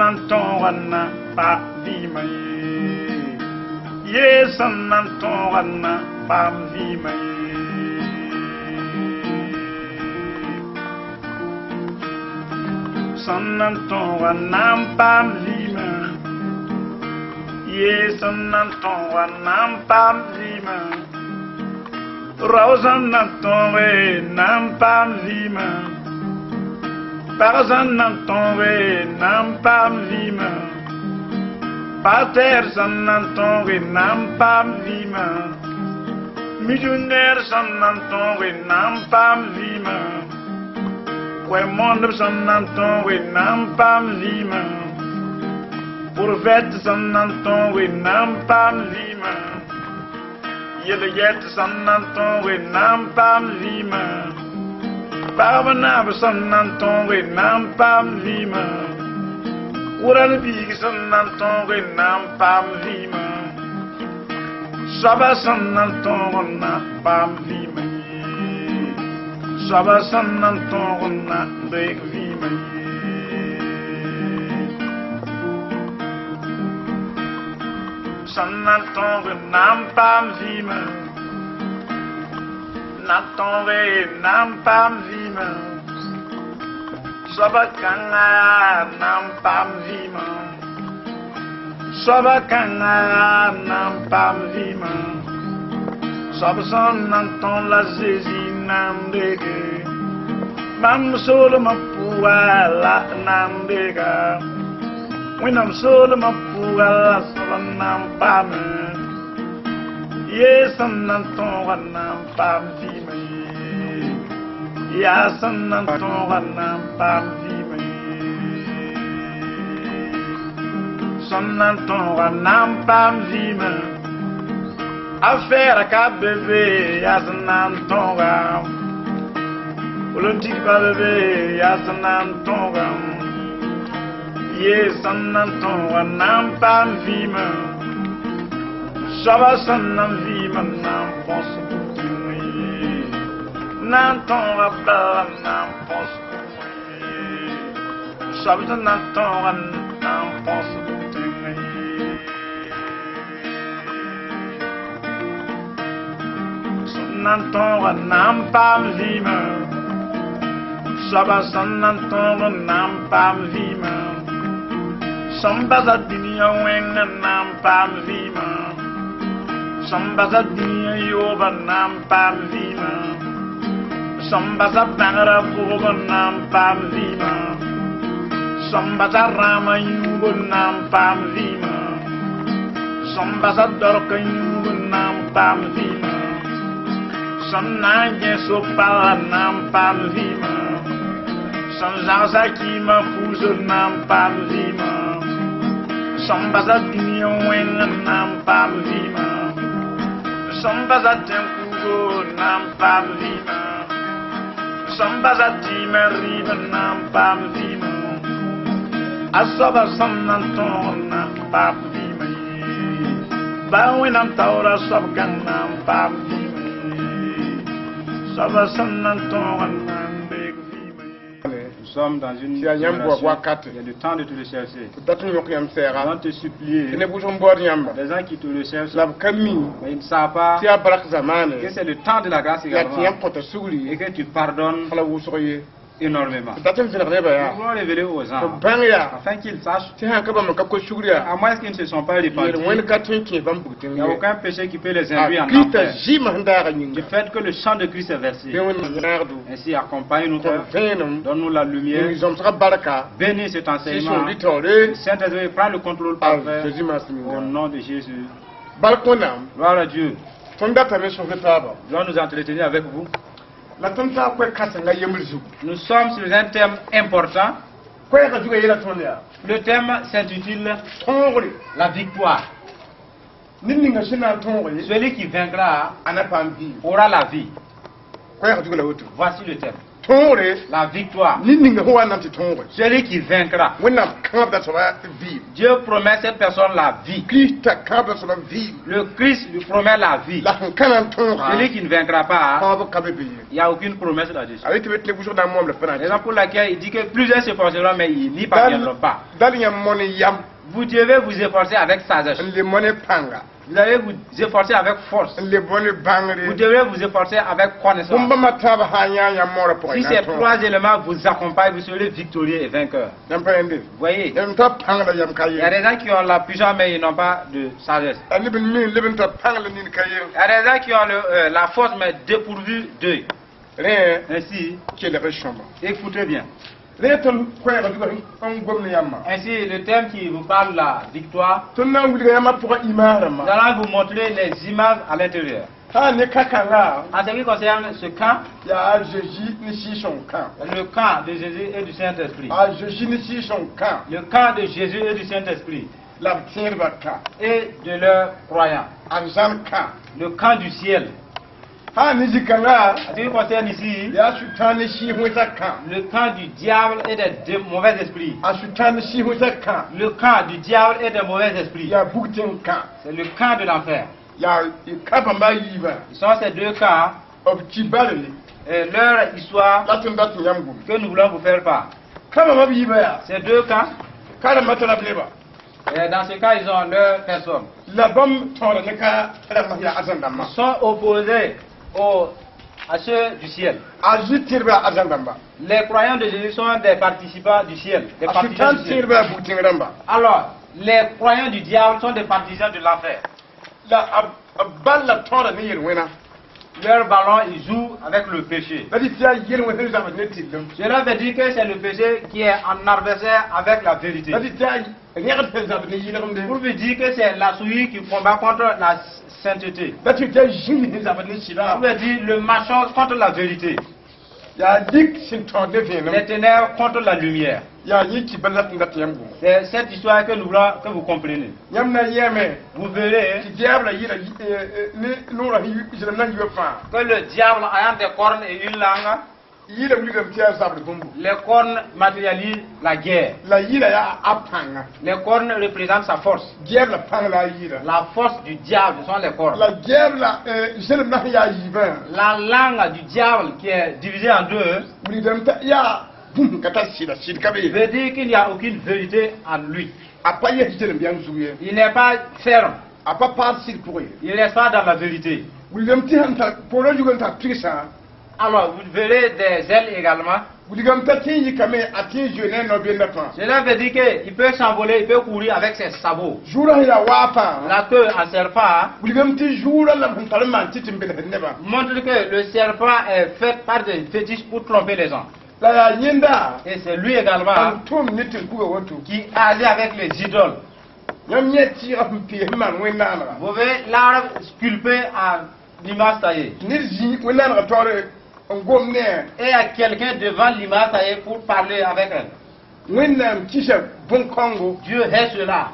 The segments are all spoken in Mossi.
sẽn na n tõoga na n paam vɩɩmã ye. Ye sẽn na n tõoga na n paam vɩɩmã ye. Sẽn na n tõoga na n paam vɩɩmã. Ye sẽn na n tõoga na n paam vɩɩmã. Rao sẽn na n tõoge na n paam vɩɩmã. Pag sẽn na n tõoge na n paam vɩɩmã. Pasteur sẽn na n tõoge na n paam vɩɩmã. Millionnaire sẽn na n tõoge na n paam vɩɩmã. Koɛ-moondb sẽn na n tõoge na n paam vɩɩmã. Prophète sẽn na n tõoge na n paam vɩɩmã. Yel-yɛt sẽn na n tõoge na n paam vɩɩmã. Pagb naab sẽn na n tõoge na n paam vɩɩmã. Wʋral biig sẽn na n tõoge na n paam vɩɩmã. Soaba sẽn na n tõog na n paam vɩɩmã ye. Soaba sẽn na n tõog na n deeg vɩɩmã ye. Sẽn na n tõog na n paam vɩɩmã. Na n tõoge na n paam vɩɩmã. Soaba kãngã na n paam vɩɩmã. Soaba kãngã na n paam vɩɩmã. Soab sẽn na n tõog la Zezi na n deege. Bãmb soolmã pʋga la na n deega. Wẽnnaam soolmã pʋga la soab na n paame. Ye sẽn na n tõoga na n paam vɩɩmã ye. Yaa sẽn na n tõoga na n paam vɩɩmã ye. Sẽn na n tõoga na n paam vɩɩmã. Affaire ka be be yaa sẽn na n tõoga. Politique pa be be yaa sẽn na n tõoga. Ye sẽn na n tõoga na n paam vɩɩmã. Soaba sẽn na n vɩɩmã na n põs bũmb ye. Na n tõoga bala na n põs bũmb ye. Soab sẽn na n tõoga na n põs bũmb ye. Sẽn na n tõoga na n paam vɩɩmã. Soaba sẽn na n tõog na n paam vɩɩmã. Sẽn basa dũniyã wẽngã na n paam vɩɩmã. Sẽn basa dũniyã yoobã na n paam vɩɩmã. Sẽn basa bãgrã pʋgb na n paam vɩɩmã. Sẽn basa rãamã yũub na n paam vɩɩmã. Sẽn basa dorkã yũub na n paam vɩɩmã. Sẽn na n gẽ so-pala na n paam vɩɩmã. Sẽn zagsa kɩɩmã fuusr na n paam vɩɩmã. Sẽn basa dũniyã wẽngã na n paam vɩɩmã. Sẽn basa tẽn-kuugo na n paam vɩɩmã. Sẽn basa tɩɩmã rɩɩb na n paam vɩɩmã. A soaba sẽn na n tõog na n paam vɩɩmã ye. Ba Wẽnnaam taoora soab kãng na n paam vɩɩmã ye. Soaba sẽn na n tõog na n deeg vɩɩmã ye. Nous sommes dans une Tɩ yaa yãmb génération, boab wakat. il y a le temps de te rechercher. Tɩ dat n yõk yãmb sɛɛga. Nous allons te supplier. Tɩ neb wʋsg n baood yãmba. Les gens qui te recherchent, La b ka mi mais ils ne savent pas tɩ yaa barak zamaane. que c'est le temps de la grâce La tɩ également. yãmb kõta sugri Et que tu pardonnes la wʋsg ye. énormément. Tɩ dat n vẽneg nebã Nous yaa. voulons révéler aux Tɩ gens, bãng yaa afin qu'ils sachent, tɩ sã n ka bãmb n ka kos sugr yaa. à moins qu'ils ne se sont pas repentis, Yel-wẽnd ka tõe n kẽ bãmb bug il n'y a tẽng ye. aucun péché qui peut les A induire en Kirista enfer. zɩɩmã sẽn daagã Du yĩnga. fait que le sang de Christ est versé. Bɩ Wẽnnaam yãagdo. Ainsi, accompagne-nous, Kõ vẽenem. donne-nous la lumière, Ning zõmsgã barka. Bénis cet Sɩ enseignement. sõor taoore. Le Saint-Esprit prend le contrôle A parfait Zeezi maas au ninga. nom de Jésus. Bark Wẽnnaam. Gloire à Dieu. Tõnd datame sõsd taaba. Nous allons nous entretenir avec vous. La tõnd taa koɛ-kãsenga yembr zugu. Nous sommes sur un thème important. Koɛɛgã zugã yeela tõnd yaa. Le thème s'intitule Tõogre. La victoire. Ned ninga sẽn na n tõog ye. Celui qui vaincra A na paam vɩɩm. aura la vie. Koɛɛgã zugã la woto. Voici le thème. Tõogre. La victoire. Ned ninga sẽn wa n na n tɩ tõoge. Celui qui vaincra. Wẽnnaam kãabda soaba vɩɩm. Dieu promet cette personne la vie. Krista kãabda soaba vɩɩm. Le Christ lui promet la vie. La sẽn ka na n tõoga, Celui qui ne vaincra pas, kãab ka be be ye. il n'y a aucune promesse là-dessus. A yetɩ be tɩ wʋsg na n moam la fãna. Raison pour laquelle il dit que plusieurs s'efforceront, mais ils n'y parviendront pas. Dal yãmb mo ne yam Vous devez vous efforcer avec sagesse. N le mo ne pãnga. Vous allez vous efforcer avec force. N le mo ne Vous bãngre. devrez vous efforcer avec connaissance. Bũmb bãmba taabã sã n yã yãmb moorã pʋgẽ Si ces trois éléments vous accompagnent, vous serez victorieux et vainqueur. Yãmb pa yẽnde. Vous voyez, Yãmb tar pãng la yam ka il y a ye. des gens qui ont la puissance, mais ils n'ont pas de sagesse. A neb n mi leb n tar pãng la nin ka ye. Il y a des gens qui ont la force, mais dépourvus d'œil. Rẽ Ainsi, kelg sõma. Écoutez bien. Rẽ tõnd koɛɛgã zugã n gom ne yãmbã. Ainsi, le thème qui vous parle de la victoire, Tõnd na n wilga yãmbã pʋgã imaas rãmbã. nous allons vous montrer les images à l'intérieur. Sã n ne ka-kãnga, En ce qui concerne ce camp, yaa Zeezi ne Sɩɩg-sõng kã. Le camp de Jésus et du Saint-Esprit. A Zeezi ne Sɩɩg-sõng kã. Le camp de Jésus et du Saint-Esprit La b tẽedbã kã. Et de leurs croyants. Arzãn kã. Le camp du ciel. Sã n ne zĩ-kãnga, En ce qui concerne ici, yaa Sʋtãan ne sɩɩs wẽsã kã. Le camp du diable et des mauvais esprits. A Sʋtãan ne sɩɩs wẽsã kã. Le camp du diable et des mauvais esprits. Yaa bug-tẽng kã. C'est le camp de l'enfer. Yaa kã bãmba a yiibã. Ce sont ces deux camps B ki bale et leur histoire la tõnd dat tɩ yãmb gom. Que nous voulons vous faire part. Kã bãmba b yiibã yaa. Ces deux camps, Ka rãmbã tara b nebã. Et dans ce cas, ils ont leur personne. La bãmb tõoda ne ka rãmba yaa arzãn dãmbã. Ils sont opposés à ceux du ciel. A Zezi tẽedbã yaa arzãn dãmba. Les croyants de Jésus sont des participants du ciel. Des A partisans Sʋtãan du ciel. tẽedbã yaa bug-tẽng rãmba. Alors, les croyants du diable sont des partisans de l'enfer. La b bal la tõoda ne yel-wẽna. Leur ballon, ils jouent avec le péché. La tɩ yaa yel-wẽn sẽn zabd ne tɩllem. Cela veut dire que c'est le péché qui est en adversaire avec la vérité. La tɩ yaa rẽgd sẽn zabd ne yɩlgemde. Pour vous dire que c'est la souillure qui combat contre la sainteté. La tɩ yaa zĩnd sẽn zabd ne sɩda. Pour vous dire le mensonge contre la vérité. Yaa lik sẽn tõod ne vẽenem. Les ténèbres contre la lumière. Yaa yẽ ki bal la tɩ dat yãmb gom. C'est cette histoire que nous voulons que vous compreniez. Yãmb na n yɛɛme Vous verrez tɩ diabla yɩla ne noorã sẽn na n yiba fãa. Que le diable ayant des cornes et une langue, Yɩla wilgame tɩ yaa zabr bũmbu. Les cornes matérialisent la guerre. La yɩla yaa a pãnga. Les cornes représentent sa force. Diabla pãng la a yɩɩda. La force du diable, ce sont les cornes. La diabla zelem na sẽn yaa yiibã. La langue du diable qui est divisée en deux Wilgame t'a yaa bũmb ka tar sɩda sɩd ka be ye. Veut dire qu'il n'y a aucune vérité en lui. A pa yes zelem yãng zug ye. Il n'est pas ferme. A pa paad sɩd pʋgẽ ye. Il n'est pas dans la vérité. Wilgame tɩ sẽn tar poorã zugã n tar pigsã. Alors, vous verrez des ailes également. Wilgame t'a tẽ n yikame a tẽ n zoe ne a no-benda fãa. Cela veut dire qu'il peut s'envoler, il peut courir avec ses sabots. Zuurã sẽn yaa waafã. La queue en serpent Wilgame tɩ zuurã la b sẽn tar n maan tɩ tɩ n belsd nebã. Montre que le serpent est fait par des fétiches pour tromper les gens. La yaa yẽnda Et c'est lui également n tʋm ne tɩ kuga woto. Qui agit avec les idoles. Yãmb yẽ tɩɩgã sẽn pees n maan wẽn-naanega. Vous voyez l'arbre sculpté en image taillée. Ned zĩ wẽn-naanegã taoore n gom ne Et il y a quelqu'un devant l'image taillée pour parler avec elle. Wẽnnaam kisa bõn-kãngo. Dieu hait cela.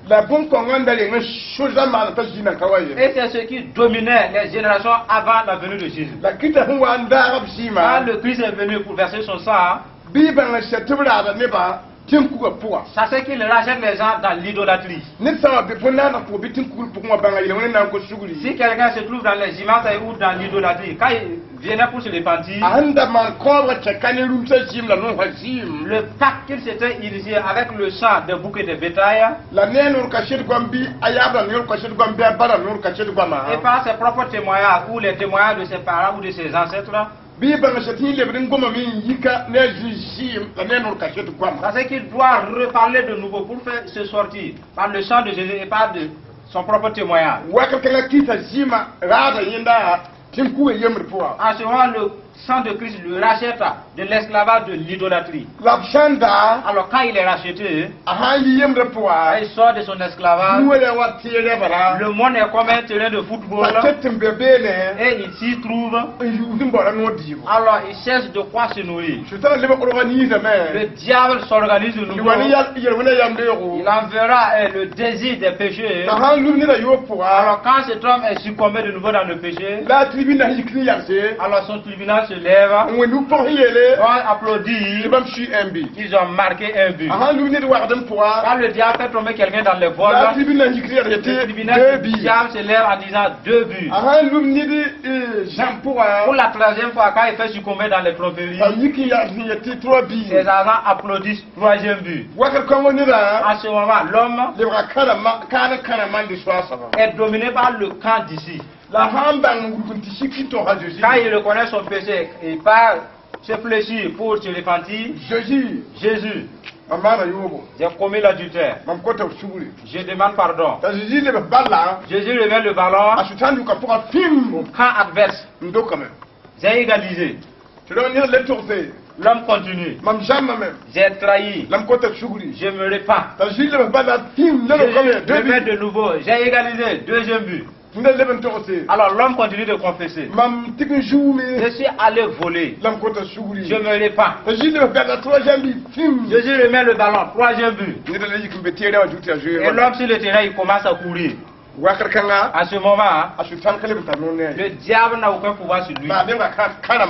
La bõn-kãngã n da reng n so zamaana t'a zĩnã ka wa ye. Et c'est ce qui dominait les générations avant la venue de Jésus. La Kiristã sẽn wa n daag b Quand sɩɩmã le Christ est venu pour verser son sang, bɩ bãng n sɛ tɩ b raada nebã tẽn-kugã pʋga. Sachez qu'il rachète les gens dans l'idolâtrie. Ned sã n wa be bõn-naaneg pʋgẽ bɩ tẽn-kugr pʋgẽ wã bãnga yel-wẽna na n kos sugri. Si quelqu'un se trouve dans les images ou dans l'idolâtrie, quand il venait pour se repentir, A sẽn da maan kõobga tẽka ne rũmsã zɩɩm la nosã zɩɩm. Le pacte qu'il s'était initié avec le sang des boucs et des bétails, La ne a noor kaset goam bɩ a yaabra noor kaset goam bɩ a bara noor kaset goamã. Et par ses propres témoignages ou les témoignages de ses parents ou de ses ancêtres, Bɩ bãng sɛ tɩ yẽ lebd n gomame n yika ne a zĩ zɩɩm la ne a noor kaset goamã. Sachez qu'il doit reparler de nouveau pour faire se sortir par le sang de Jésus et par de son propre témoignage. Wakat kãngã Kiristã zɩɩmã raada yẽnda tẽn-kugã yembd pʋga. En ce moment, le sang de Christ le rachète de l'esclavage de l'idolâtrie. La b sã n daa Alors quand il est racheté, a sã n yi yembrã pʋga il sort de son esclavage. wela wa tɩɩrɛ bala. Le monde est comme un terrain de football A ket n be beene et il s'y trouve. N yuusd n baoora noor diibo. Alors il cherche de quoi se nourrir. Sʋtãna leb rogã niisame. Le diable s'organise de Tɩ nouveau. wa ne yel-wẽna yam-deoogo. Il enverra le désir des péchés. La sã n lub neda yoob pʋga Alors quand cet homme est succombé de nouveau dans le péché, la a tribunal yik n yagse alors son tribunal se lèvent, N wẽnd pʋg sẽn yeele vont applaudir. Tɩ bãmb sui un but. Ils ont marqué un but. A sãn lub ned wagdem pʋga, Quand le diable fait tomber quelqu'un dans les vols, la tribunal yik tɩ le yetɩ tribunal deux du buts. Diable se lève en disant deux buts. A sãn lub ned zãm pʋga, Pour la troisième fois, quand il fait succomber dans les tromperies, a yik n yags n yetɩ trois buts. Ses agents applaudissent troisième but. Wakat kãngã neda En ce moment, l'homme lebga kãrama kaana kãra mande soa soaba. Est dominé par le camp d'ici. La sãn bãng n wulg n tɩ sik n togsã Zeezi, Quand il reconnaît son péché et pas se fléchir pour se repentir, Zeezi, Jésus, mam maana yoobo, j'ai commis l'adultère. Mam kota f sugri. Je demande pardon. T'a Zeezi lebg balla, Jésus remet le ballon a sʋtãan yuka pʋga fĩm, au camp adverse. N dokame. J'ai égalisé. Tɩ rao ned le togse, L'homme continue. Mam zãmbame, J'ai trahi. La m kota f sugri. Je me repens. T'a Zeezi lebg balla fĩm, le dokame, Jésus deux remet buts. De nouveau. J'ai égalisé. Deuxième but. Tɩ ned leb n togse, Alors l'homme continue de confesser. Mam tɩg n zuume, Je suis allé voler. La m kota sugri. Je me repens. T'a Zeezi lebg balla troisième but fĩm, Jésus remet le ballon. Troisième but. Ned la yik n be teerã wã zug tɩ a zoe. Et l'homme sur le terrain, il commence à courir. Wakr kãnga, À ce moment, a sʋtãan ka leb n tar noor ne a le ye. Diable n'a aucun pouvoir sur lui. Maa lebga kãrã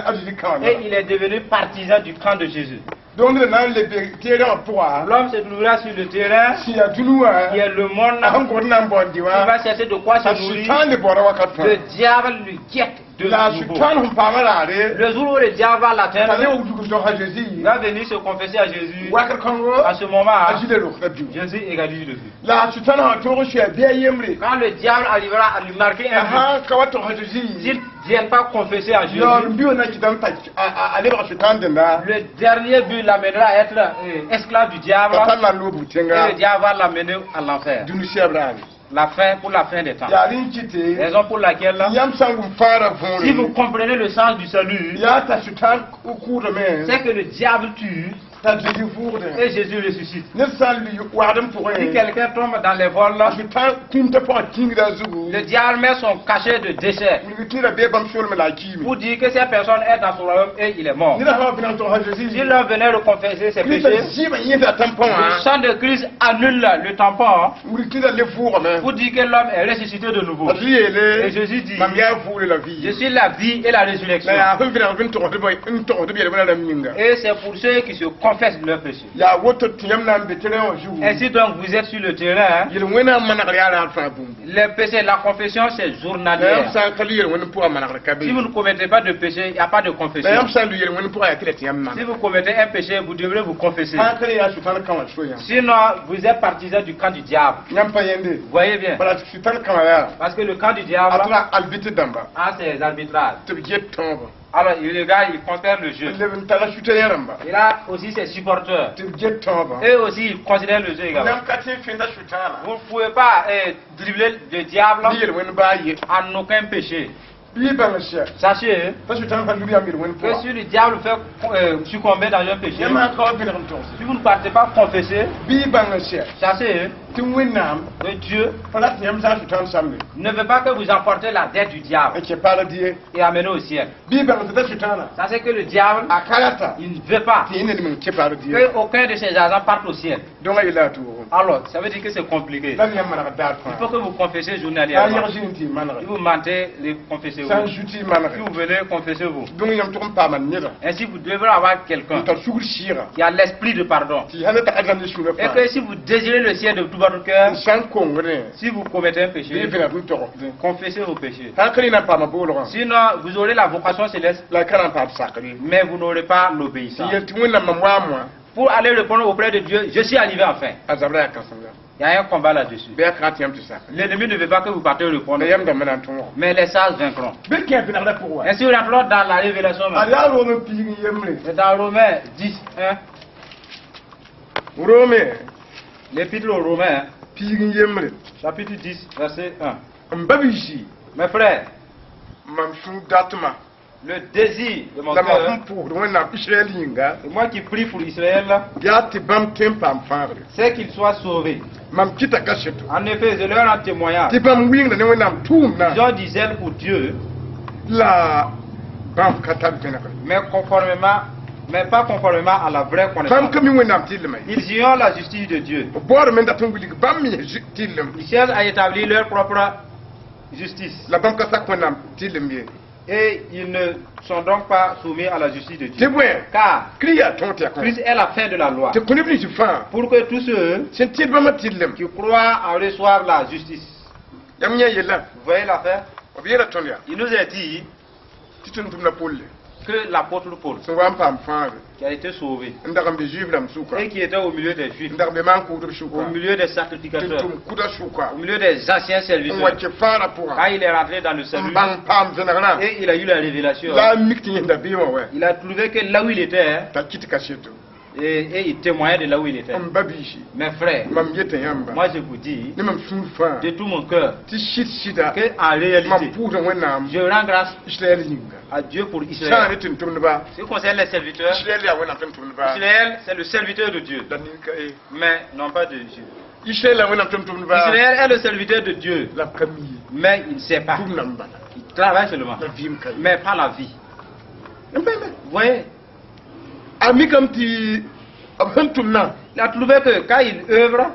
a Zeezi kã wã. Et il est devenu partisan du camp de Jésus. Donc ned na n lebe teerã wã pʋga, L'homme se trouvera sur le terrain, sẽn yaa dũni wã, qui est le monde, a sẽn gõd na n baood il va wã, chercher de quoi se t'a nourrir. sʋtãan le baooda wakat fãa. Le diable lui guette de La nouveau. sʋtãan sẽn paamã raare, Le jour où le diable va t'a l'atteindre, le wug n togsã Zeezi, il va venir se confesser à Jésus. Wakr kãngo, À ce moment, a Zĩ le rokda biu. Jésus égalise le but. La sʋtãan sã toog n soa bɩ a yembre, Quand le diable arrivera à lui marquer a un but, sãn ka wa togsã Zeezi, s'il ne vient pas confesser à Jésus, yaool n biʋ na kɩtame t'a a lebg sʋtãan dẽnda, le dernier but l'amènera à être esclave du diable t'a tar na n loog et le tẽnga diable va l'amener à l'enfer. Dũni sɛb raare. La fin pour la fin des temps. Yaa rẽ n kɩte, Raison pour laquelle, yãmb sã n wʋm fãagrã si vous võore, comprenez le sens du salut, yaa t'a sʋtãan kʋʋdame, c'est que le diable tue t'a Zeezi vʋʋgdẽ. Et Jésus ressuscite. Ned sã n lui wagdem Si pʋgẽ, quelqu'un tombe dans les vols, a sʋtãan kũum t'a pʋgã kĩngda zugu, le diable met son cachet de déchet wilg tẽedã bee bãmb solme la a kiime. Pour dire que cette personne est dans son royaume et il est mort. Ned sã n wa vẽneg togsã Zeezi, Si l'homme venait le confesser ses Kirista péchés, zɩɩmã yẽsda tampõ le wã, sang de Christ annule le tampon wilg tẽedã le vʋʋgame. Pour dire que l'homme est ressuscité de nouveau. A Zĩ yeele, Et Jésus dit, mam yaa vʋʋre la je vie. Suis la vie et la résurrection. La yaa sẽn vẽneg n togsd n togsd b yel-wẽnã rãmb yĩnga. Et c'est pour ceux qui se confessent leurs péchés. Yaa woto tɩ yãmb na n be terrain wã zugu, Ainsi donc, vous êtes sur le terrain, hein. yel-wẽnã manegr yaa raar fãa bũmbu. Les péchés, la confession, c'est La yãmb journalière. sã n ka lʋ yel-wẽnd pʋgã manegr ka Si be. vous ne commettez pas de péché, il n'y a pas de La confession. yãmb sã n lʋ yel-wẽnd pʋgã yaa tɩ la tɩ yãmb Si maneg. vous commettez un péché, vous devrez vous confesser. Sã n ka le yaa sʋtãan kã wã so yãmb. Sinon, vous êtes partisan du camp du diable. Yãmb pa yẽnde. Vous voyez bien. Bala sʋtãan kã wã yaa Parce que le camp du a diable tɩ albɩt dãmba a ses arbitrages. Tɩ b get tõoba. Alors, il regarde, il considère le jeu. N leb n tara sʋtã yẽ rãmba Il a aussi ses supporters. Tɩ b get tõoba. Eux aussi, ils considèrent le jeu également. Yãmb ka tɩ n fẽnda sʋtãana Vous ne pouvez pas dribbler le diable bɩ yel-wẽnd baa ye. En aucun péché. Bɩ y bãng sɛ Sachez t'a sʋtãan sã lub yãmb yel-wẽnd que pʋga, si le diable fait succomber dans un péché, yãmb sã n ka wa vẽneg n togse, si vous ne partez pas confesser, bɩ y bãng sɛ sachez tɩ Wẽnnaam que Dieu pa rat tɩ yãmb zã sʋtãan samde ne veut pas que vous emportez la dette du diable n kẽ paradis ye. Et amenez au ciel. Bɩ y bãng tɩ t'a sʋtãana Sachez que le diable, a ka rata il ne veut pas tɩ yẽ ned meng kẽ paradis ye. que aucun de ses agents parte au ciel. Donc a yella a toogo. Alors, ça veut dire que c'est compliqué. La yãmb manegd daar Il faut fãa. Que vous confessiez La journalièrement. yẽg zĩnd tɩ y manege. Si vous mentez, les confessez-vous. Sã n zu tɩ y manege. Si vous venez, confessez-vous. Donc yãmb tʋg n paama neda Ainsi, vous devrez avoir quelqu'un n tar sugr sɩɩga qui a l'esprit de pardon. Tɩ sã ne tag a zãmb sũurã Et fãa. Que si vous désirez le ciel de tout votre cœur, N sã n kongdẽ, si vous commettez un bɩ péché, vẽneg n togsdẽ. Confessez vos péchés. Sã n ka rẽ na n paama boolgã, Sinon, vous aurez la vocation céleste, la y ka na n paam sakr ye. Mais vous n'aurez pas Tɩ l'obéissance. yel tɩ Wẽnnaam mam waam wã, Pour aller répondre auprès de Dieu, je suis arrivé enfin. A zabra yaa kãsenga. Il y a un combat là-dessus. Bɩ a ka tɩ yãmb tɩ sak. L'ennemi ne veut pas que vous partez répondre, La yãmb dãmbã na n tõog. Mais les sages vaincront. Bɩ kẽ vẽnegrã pʋgẽ wã. Ainsi, rentrons dans la révélation A maintenant. yaa Rome piig n yembre. C'est dans Romains 10, 1, Rome l'épître aux Romains, piig n yembre. Chapitre 10, verset 1. M ba biisi, Mes frères, mam sũur datma le désir de mon la mam cœur, sẽn pʋʋsd Wẽnnaam Israɛl yĩnga, et moi qui prie pour Israël, yaa tɩ bãmb tõe n paam fãagre. C'est qu'il soit sauvé. Mam kɩta kaseto En effet, je leur rends témoignage. Tɩ bãmb wɩngda ne Wẽnnaam tʋʋmdã, Ils ont du zèle pour Dieu, la bãmb ka tar vẽnegre. mais pas conformément à la vraie Bãmb connaissance. ka mi Wẽnnaam tɩllmã ye. Ils ignorent la justice de Dieu. B baoodame n dat n wilg bãmb me tɩllem. Ils cherchent à établir leur propre justice. La bãmb ka sak Wẽnnaam tɩllem ye. Et ils ne sont donc pas soumis à la justice de Tɩ Dieu. bõe Car Kirist yaa tõog tɛk Christ est la fin de la loi. Tɩ kõ neb nins fãa Pour que tous ceux sẽn tẽed bãmba tɩrlem. Qui croient en reçoivent la justice. Yãmb yã yella. Vous voyez l'affaire? B yeela tõnd yaa Il nous a dit tɩ tʋm-tʋmda Polle que l'apôtre Paul, sẽn wa n paam fãagre qui a été sauvé n dag n be Zuif rãmb sʋka et qui était au milieu des Juifs, n dag n be maan-kʋʋdb au sʋka milieu des sacrificateurs, tʋm-tʋm kʋda sʋka au milieu des anciens n serviteurs, wa kẽ fãagrã pʋgã quand il est rentré dans le n salut bãng paam vẽnegrã et il a eu la révélation, la a mik tɩ yẽsda beemã wɛ il a trouvé que là où il était, t'a kɩt kaseto et il témoignait de là où il était. M ba-biisi Mes frères, mam yeta yãmba moi je vous dis ne mam sũur fãa de tout mon cœur tɩ sɩd sɩda que en mam réalité, pʋʋsda Wẽnnaam je rends grâce Israɛl yĩnga à Dieu pour sã Israël. ne tʋm-tʋmdba Ce qui concerne les serviteurs, Israɛl yaa Wẽnnaam tʋm-tʋmdba Israël, c'est le serviteur de Dieu, la nin-ka ye mais non pas de Dieu. Israɛl la Wẽnnaam tʋm-tʋmdba Israël est le serviteur de Dieu, la b ka mi ye mais il ne sait pas. tʋm nan bala Il travaille seulement, la vɩɩm ka ye mais pas la vie. N paame Vous voyez, a mikame tɩ b sẽn tʋmna il a trouvé que quand il œuvre,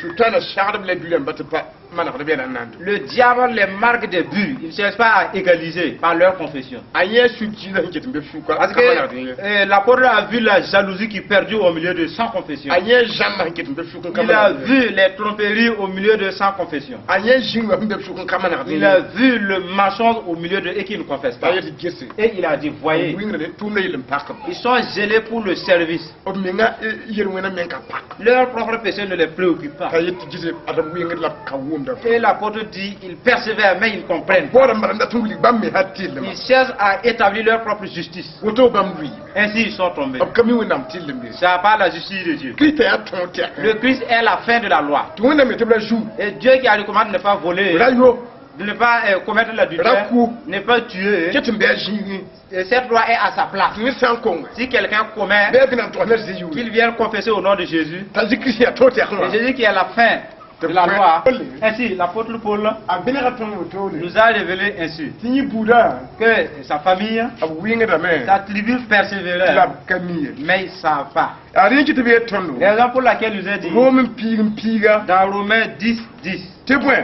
Sʋtãana sagdb la bi rãmba tɩ pa manegd bɛla n na n tʋm le diable les marque des buts. Il ne cherche pas à égaliser par leur confession. A yẽ su-kiisã sẽn ket n be sʋka Parce ka manegd ye que l'apôtre a vu la jalousie qui perdure au milieu de sans confession. A yẽ zãmbã sẽn ket n be sʋk n ka Il a manegd ye vu les tromperies au milieu de sans confession. A yẽ zĩnga sẽn be sʋk n ka manegd Il ye a vu le mensonge au milieu de et qui ne confesse t'a pas. yet tɩ gese Et il a dit, voyez, wɩngre ne tʋʋmda yel n pak ils sont zélés pour le service. B menga yel-wẽna meng ka pak Leur propre péché ne les préoccupe pas. T'a yet tɩ gese ad b wɩngd la b ka wʋmda Et l'apôtre dit, ils persévèrent, mais ils comprennent. Baoodã n bala n dat n wilg bãmb me sã tɩrlema Ils cherchent à établir leur propre justice. Woto bãmb lʋɩɩme Ainsi, ils sont tombés. B ka mi Wẽnnaam tɩrlem ye Ça n'a pas la justice de Dieu. Kirista yaa tõog tɛk Le Christ est la fin de la loi. Tɩ Wẽnnaam yetɩ b ra zu Et Dieu qui a recommandé de ne pas voler, ra yo de ne pas commettre l'adultère, Ra ku. ne pas tuer, ket n bɩ a zĩigẽ et cette loi est à sa place. Tɩ ned sã n konge Si quelqu'un commet, bɩ a bɩ na n togs ne zĩ qu'il yʋʋre vienne confesser au nom de Jésus. T'a zĩ Kirist yaa tõog tɛk Et wã Jésus qui est la fin de la loi. Ainsi, l'apôtre Paul A vẽnega tõnd wotone nous a révélé ainsi tɩ yẽ buudã que sa famille, b wɩngdame sa tribu persévérait, la b ka mi ye mais ils ne savent pas. Yaa rẽ kɩ tɩ b yet tõndo Raison pour laquelle il nous a dit Rom n piig n piiga dans Romains 10, 10. Tɩ bõe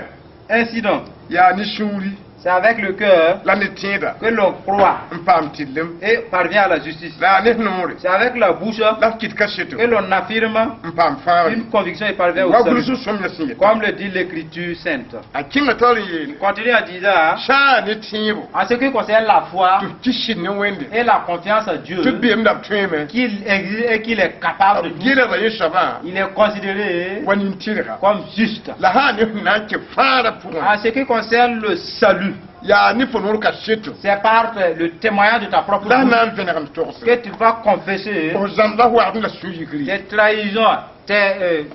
Ainsi donc, yaa ne sũuri c'est avec le cœur la ne tẽeda que l'on croit n paam tɩrlem et parvient à la justice. La yaa ne noore C'est avec la bouche la f kɩt kaseto que l'on affirme n paam fãagre une conviction et parvient au wa salut. gʋls sõmyã sẽn yeta Comme le dit l'Écriture sainte. A kẽnga taoor n yeele Il continue en disant, sã n ne tẽebo en ce qui concerne la foi tɩ f kɩ sɩd ne Wẽnde et la confiance à Dieu, tɩ b beem la b tõeeme qu'il existe et qu'il est capable de b tout, geelgda yẽ soabã il est considéré wa nin-tɩrga comme juste. La sã ne f na n kẽ fãagrã pʋgẽ En ce qui concerne le salut, yaa ne fo noor kaseto c'est par le témoignage de ta propre la bouche na n vẽneg n togse que tu vas confesser f zãmb la waagd la sũ-yikri tes trahisons, tes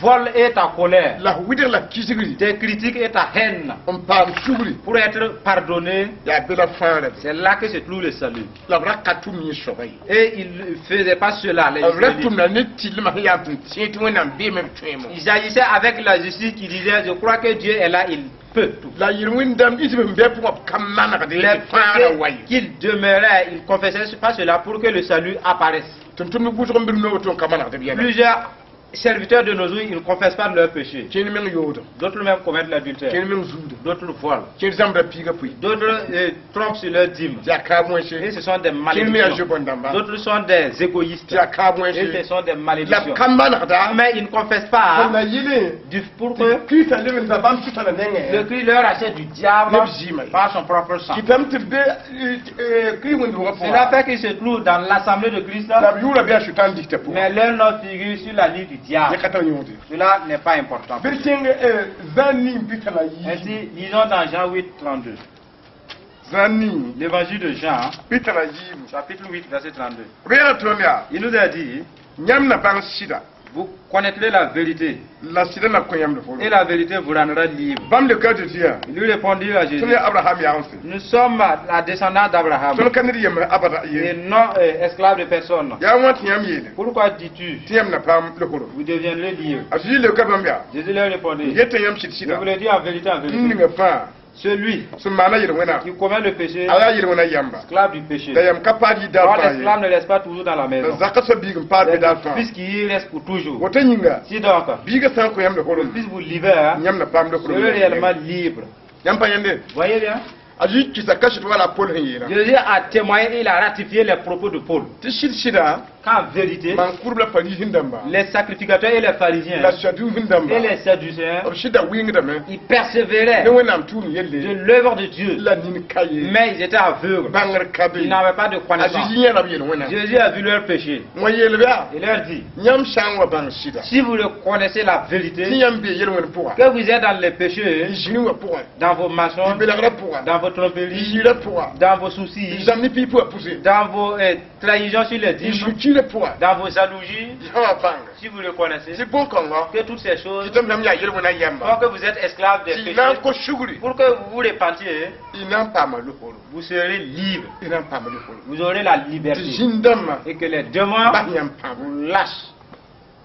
vols et ta colère, la f wɩdg la f kisgri tes critiques et ta haine n paam sugri pour être pardonné. Yaa be la fãagrã be C'est là que se trouve le salut. La b ra ka tʋm yẽ soaba ye Et ils ne faisaient pas cela, les b ra Israélites. tʋmda ne tɩrlmã sẽn yaa tɩ tẽ tɩ Wẽnnaam beeme b tõeemo Ils agissaient avec la justice qui disait, je crois que Dieu est là, il peut tout. La yel-wẽn-dãmb isb sẽn bɩ pʋgã b ka manegd Les tɩ fãagrã wa ye qu'il demeurait, il ne confessait pas cela pour que le salut apparaisse. Tʋm-tʋmd wʋsg n bɩ noog tɩ n ka manegd b yɛla Plusieurs serviteurs de nos jours, ils ne confessent pas de leur péché. Kẽnd meng yoodem D'autres même commettent l'adultère. Kẽnd meng zuudem D'autres volent. Kẽnd zãmbda piigã pʋɩ D'autres trompent sur leur dîme. Tɩ yaa kaab wẽnse Et ce sont des kẽnd me yaa malédictions. zoe-bõn-dãmba D'autres sont des égoïstes. Tɩ yaa kaab Et wẽnse ce sont des la b malédictions. ka manegda Mais ils ne confessent pas la yɩle pour que Kirista leb n bãmb sʋtãna nengẽ le Christ leur achète du diable Neb zɩɩmã ye. Par son propre sang. Kɩtame tɩ b be Kirist wẽnd-doogã Cela pʋgã fait qu'ils se trouvent dans l'assemblée de Christ, la b yʋʋra bɩ a sʋtãn dikta pʋgã mais leur nom figure sur la liste du diable. Yẽ ka tar yõode Cela n'est pas important. Bɩ d kẽng Zã nin pita la yiib Ainsi, lisons dans Jean 8, 32. Zã nin L'évangile de Jean, pita la yiibu chapitre 8, verset 32. B yeela tõnd yaa Il nous a dit, yãmb na bãng sɩda vous connaîtrez la vérité, la sɩda na kõ yãmb et la vérité vous rendra libre. Bãmb leoka tɩ tɩ yaa Il lui répondit à Jésus, tõnd yaa Abraham yagense nous sommes la descendance d'Abraham tõnd ka ned yembr abada et ye non esclaves de personne. Yaa wã tɩ yãmb yeele Pourquoi dis-tu, tɩ yãmb na paam lohoro vous deviendrez libres? A Zezi leoka bãmb yaa Jésus leur répondit, yeta yãmb sɩd je sɩda vous le dis en vérité, en n vérité, ninga fãa celui sẽn maana yel-wẽna qui commet le péché, a yaa yel-wẽna yamba esclave du péché. La yam ka paad yɩ daar Or, fãa ye l'esclave ne reste pas toujours dans la la maison. zakã soab biig n paad be daar fãa Fils qui y reste pour toujours. woto yĩnga Si donc, biigã sã n kõ yãmb le lohorum Fils vous libère, yãmb na paam lohorum serez réellement libre. Yãmb pa yãnde Voyez bien? A Zezi kɩsa kaset wala a Pol sẽn yeelã. Jésus a témoigné, il a ratifié les propos de Paul. Tɩ sɩd sɩda Qu'en vérité, maan-kʋʋdb la fariisẽ dãmba les sacrificateurs et les pharisiens la saduusẽ dãmba et les sadducéens, b sɩda wɩngdame ils persévéraient ne Wẽnnaam tʋʋm de yelle l'œuvre de Dieu, la nin ka ye mais ils étaient aveugles. Bãngr ka be. Ils n'avaient pas de A connaissance. Zezi yẽla b yel Wẽnnaam Jésus a vu leur péché. Wã yeel yaa Il leur dit, yãmb sã n wa bãng sɩda si vous le connaissez la tɩ vérité, yãmb bee yel-wẽn pʋga que vous êtes dans les péchés, y zĩni wã pʋgẽ dans vos y mensonges, belgrã pʋga dans vos y tromperies, zĩirã pʋga dans vos y soucis, zãmb ne piig pʋga pʋse dans vos trahisons sur les y dîmes, sũ-kiirã pʋga dans vos jalousies, y sã wa bãnga si vous le connaissez, tɩ bõn-kãngã que toutes ces choses tɩ tõnd yaa yel-wẽnã yɛmba font que vous êtes esclave des tɩ y na n péchés, kos sugri pour que vous vous repentiez, y na n paama loforo vous serez libre. Y na n paama loforo Vous aurez la tɩ liberté. zĩn-dãmbã Et que les démons bas yãmb pãabo vous lâchent.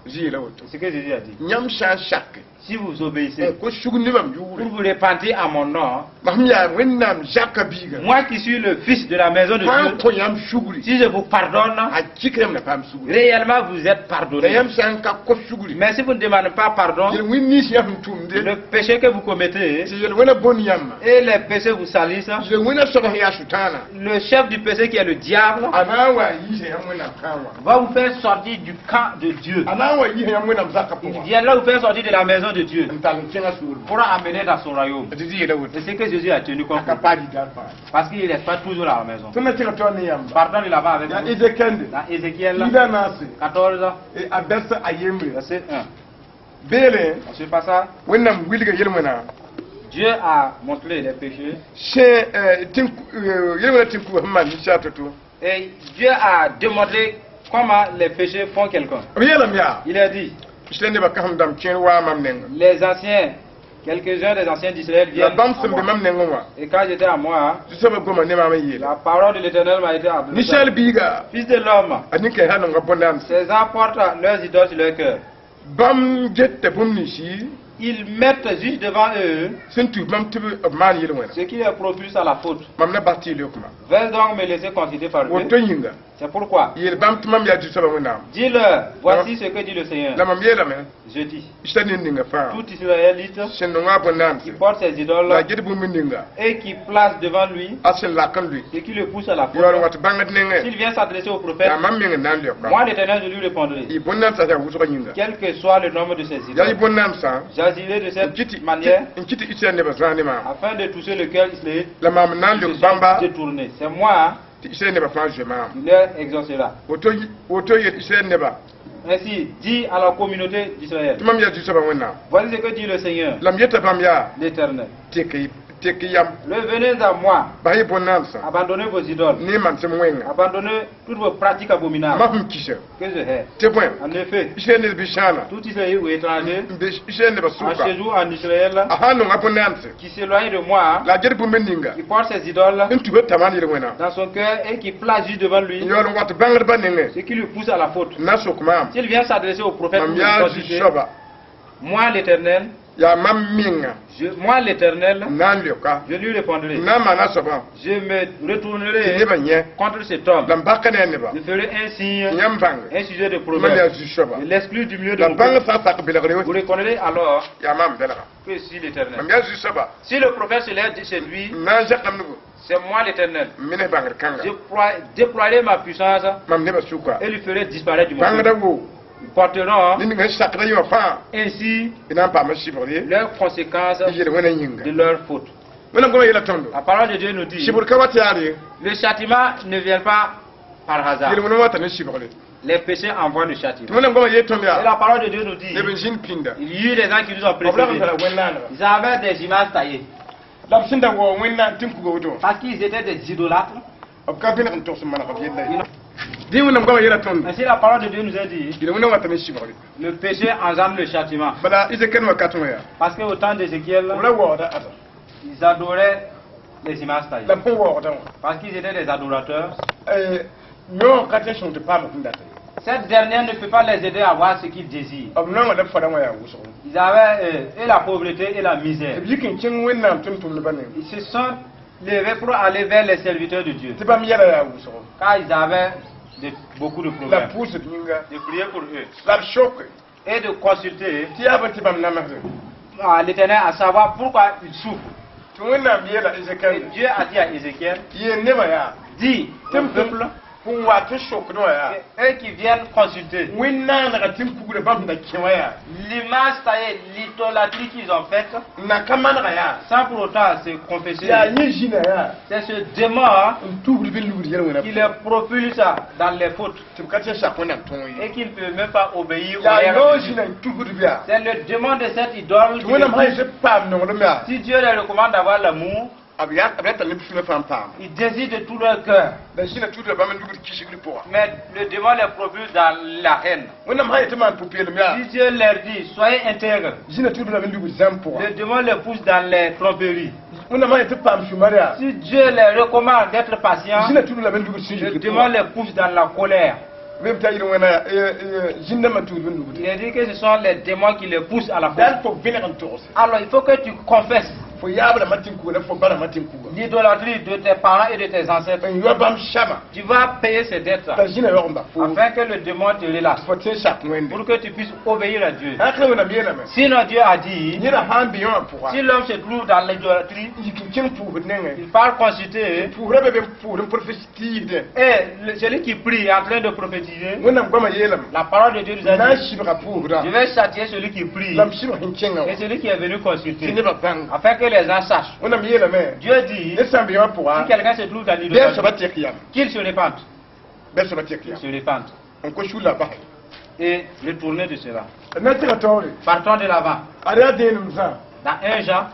Zĩ yeela woto C'est ce que Jésus a dit. Yãmb sã n sak Si vous obéissez, n kos sugr ne mam pour yʋʋre vous repentir à mon nom, mam yaa Wẽnnaam zakã biiga moi qui suis le fils de la maison de fãa n Dieu, kõ yãmb sugri si je vous pardonne, a kɩka yãmb na paam sugri réellement vous êtes la pardonné. Yãmb sã n ka kos sugri Mais si vous ne demandez pas pardon, yel-wẽn nins yãmb sẽn tʋmde le péché que vous commettez tɩ yel-wẽnã bõn yãmba et les péchés vous salissent, yel-wẽnã soab sẽn yaa sʋtãana le chef du péché qui est le diable a na n wa n yiisa yãmb Wẽnnaam kãa wã va vous faire sortir du camp de Dieu. A na n wa yiisa yãmb Wẽnnaam zakã Il pʋgã viendra vous faire sortir de la maison de Dieu n tall n kẽngã soolmẽ pour amener dans son royaume. Tɩ tɩ yeela woto C'est ce que Jésus a tenu comme a ka propos. paad yidar fãa Parce qu'il ne reste pas toujours à la maison. Tõnd na tɩg taoor ne yãmba Pardon de là-bas avec yaa vous. Ezekɛnde Dans Ézéchiel piida naase 14, a bɛs a yembre verset 1. beele Dans ce passage, Wẽnnaam wilga yel-wẽna Dieu a montré les péchés sẽn yel-wẽna tɩ-kuga sẽn maan ninsaal to-to et Dieu a démontré comment les péchés font quelqu'un. B yeelame yaa Il a dit, Israɛl nebã kãsem dãmb kẽer waa mam nengẽ les anciens, quelques-uns des anciens d'Israël la viennent bãmb à sẽn be moi. mam nengẽ wã Et quand j'étais à moi, Zu-soabã goma ne maam n yeela la parole de l'Éternel m'a été adressée. Ninsaal biiga Fils de l'homme, a nin-kãensã nonga bõn-naamse ces gens portent leurs idoles sur leur cœur. Bãmb geta bũmb ninsi Ils mettent juste devant eux sẽn tus bãmb tɩ b maan yel-wẽna ce qui les propulse à la faute. Mam na bas tɩ y leokma Vais donc me laisser consulter par eux. Woto yĩnga C'est pourquoi. Yeel bãmb tɩ mam yaa Zu-soabã Wẽnnaam Dis-leur, voici ce que dit le Seigneur. La mam yeelame Je dis, Israɛl ned ninga fãa tout Israélite sẽn nonga a bõn-naamse qui porte ses idoles la a get bũmb ninga et qui place devant lui a sẽn lak n lʋɩ ce qui le pousse à la faute, yaool n wat bãngd nengẽ s'il vient s'adresser au prophète, yaa mam meng n na n leoka moi l'Éternel, je lui répondrai, y bõn-naamsã yaa wʋsgã yĩnga quel que soit le nombre de ses yaa y idoles. bõn-naamsã J'agirai de n cette kɩt manière n kɩt Israɛl nebã zãag ne maam afin de toucher le cœur israélite la maam n na n qui leok se bãmba sont détournés. C'est moi tɩ Israɛl nebã fãa zoe maam qui leur exaucera. Woto woto yet Israɛl nebã Ainsi, dis à la communauté d'Israël, tɩ mam yaa Zu-soabã Wẽnnaam voici ce que dit le Seigneur, la m yeta bãmb yaa l'Éternel. Tek tek yam Revenez à moi, bas y bõn-naamsã abandonnez vos idoles, ne mansem wẽnga abandonnez toutes vos pratiques abominables ma sẽn kisa que je hais. Tɩ bõe En effet, Israɛl ned bi-sãana tout Israël ou étranger, n be Israɛl nebã en sʋka séjour en Israël, a sã n nonga bõn-naamse qui s'éloigne de moi, la a get bũmb ninga qui porte ses idoles n tubã tamaan yel-wẽna dans son cœur et qui place juste devant lui n yaool n wat bãngdbã nengẽ ce qui lui pousse à la faute. N na sok maam S'il vient s'adresser au prophète mam pour le yaa consulter, Zu-soaba moi l'Éternel, yaa mam menga moi l'Éternel, n na n leoka je lui répondrai. N na n maana soabã Je me tɩ retournerai nebã yẽ contre cet homme. La m baka ne a nebã Je ferai un signe, yãmb bãnge un sujet de mam yaa proverbe. Zu-soaba Je l'exclus du milieu de la mon bãng peuple. sã n sak belgre Vous reconnaîtrez alors yaa maam belga que je suis l'Éternel. Mam yaa Zu-soaba Si le prophète se lève chez lui, n na n zãkam nugu c'est moi l'Éternel. N mines bãngr kãnga Je déploierai ma puissance mam nebã sʋka et lui ferai disparaître du monde. Bãngda wo Ils porteront ned ning sẽn sakda yẽ wã fãa ainsi y na n paama sɩbgr ye leurs conséquences y yel-wẽna yĩnga de leur faute. Wẽnnaam goma yeela tõndo La parole de Dieu nous dit, sɩbgr ka wat yaar ye le châtiment ne vient pas par hasard. Yel-wẽna wata ne sɩbgre Les péchés envoient le tɩ châtiment. Wẽnnaam goma yeel tõnd Et yaa la parole de Dieu nous dit, neb n zĩnd pĩnda il y eut des gens qui nous ont b rag n précédés. tara wẽn-naanega Ils avaient des images taillées. La b sẽn da waoog Wẽnnaam tɩ n kuga woto Parce qu'ils étaient des idolâtres. B ka vẽneg n togs n maneg b yella ye dẽ Wẽnnaam goama yeela tõndo Ainsi la parole de Dieu nous a dit, yel-wẽna wata ne sɩbgre le péché engendre le châtiment. Bala Ezekiel wakat wã yaa Parce qu'au temps d'Ézéchiel, b ra waoogda asa ils adoraient les images taillées. La b sẽn waoogdã wã Parce qu'ils étaient des adorateurs. Yõ ka tɩ sõng tɩ paam sẽn data ye Cette dernière ne peut pas les aider à avoir ce qu'ils désirent. B naongã la b fadã wã yaa wʋsgo Ils avaient et la pauvreté et la misère. B yik n kẽng Wẽnnaam tʋm-tʋmdbã neng Ils se sont levés pour aller vers les serviteurs de Dieu. Tɩ bãmb yɛla yaa wʋsgo Car ils avaient beaucoup de la problèmes. pʋʋsd yĩnga De prier pour eux. La b soke Et de consulter tɩ yaa bõe tɩ bãmb namsdẽ à l'Éternel à savoir pourquoi ils souffrent. Tɩ Tɩ Wẽnnaam yeela Et Ezekiel Dieu a dit à Ézéchiel, yeel nebã yaa dis au peuple, fõn wa tɩ sokdẽ wã yaa que eux qui viennent consulter, wẽn-naanega tɩ n kugra bãmb sẽn da kẽ wã yaa l'image taillée, l'idolâtrie qu'ils ont faite, n na ka manega yaa sans pour autant se confesser, yaa yẽ zĩna yaa c'est ce démon, hein, n tubd bɩ lugd yel-wẽna qui les propulse dans les fautes tɩ b ka tɩ n sak Wẽnnaam tõog ye et qui ne peut même pas obéir aux yaa règles yao de Dieu. zĩna n tubd bɩ yaa C'est le démon de cette idole tɩ qui Wẽnnaam les sã pousse. yetɩ paam nonglem yaa Si Dieu les recommande d'avoir l'amour, b yaa b rata ne b sũurã fãa n paam ils désirent de tout leur cœur. La zĩna tudra bãmb n lugd kisgr pʋga. Mais le démon les propulse dans la haine. Wẽnnaam sã yetɩ maan pʋ-peelem yaa Si Dieu leur dit, soyez intègres, zĩna tudra bãmb n lugd zãmb pʋga. Le démon les pousse dans les tromperies. Wẽnnaam sã yetɩ paam sũ-mar yaa Si Dieu les recommande d'être patients, zĩna tudra bãmb n lugd le sũ-yikr démon pʋga. Les pousse dans la colère. Bɩ b ta yɩl wẽna zĩn-dãmbã tugd b lugd. Il est dit que ce sont les démons qui les poussent à la faute. Dal fo vẽneg n togse. Alors il faut que tu confesses Fo yaab rãmbã tɩ n kuga la fo ba rãmbã tɩ n kuga l'idolâtrie de tes parents et de tes ancêtres. N yao bãmb sãma Tu vas payer ces dettes t'a zĩna yaoog n ba fo afin que le démon te relâche fo tɩ n sak Wẽnde. Pour que tu puisses obéir à Dieu. Sã n Wẽnnaam yeelame Sinon Dieu a dit, yẽra sã n be yõ wã pʋga si l'homme se trouve dans l'idolâtrie, n yik n kẽng pʋʋsd nengẽ il part consulter pʋʋsrã be be n pʋʋsd n profetiisdẽ et celui qui prie est en train de prophétiser. Wẽnnaam goamã yeelame La parole de Dieu nous a na n dit, sɩbga pʋʋsdã je vais châtier celui qui prie la m sɩbg sẽn kẽngã wã et celui qui est venu tɩ consulter, nebã bãng afin que les gens sachent. Wẽnnaam yeelame Dieu dit, ned sã n be yõ wã pʋga si quelqu'un se trouve dans bɩ a l'idolâtrie, soaba tek yam qu'il se répande. Bɩ a soaba tek Qu'il yam se répande. N kos sũur la a base. Et retourner de cela. D na tɩga taoore. Partons de l'avant. Ad yaa dẽenem sã. Dans 1 Jean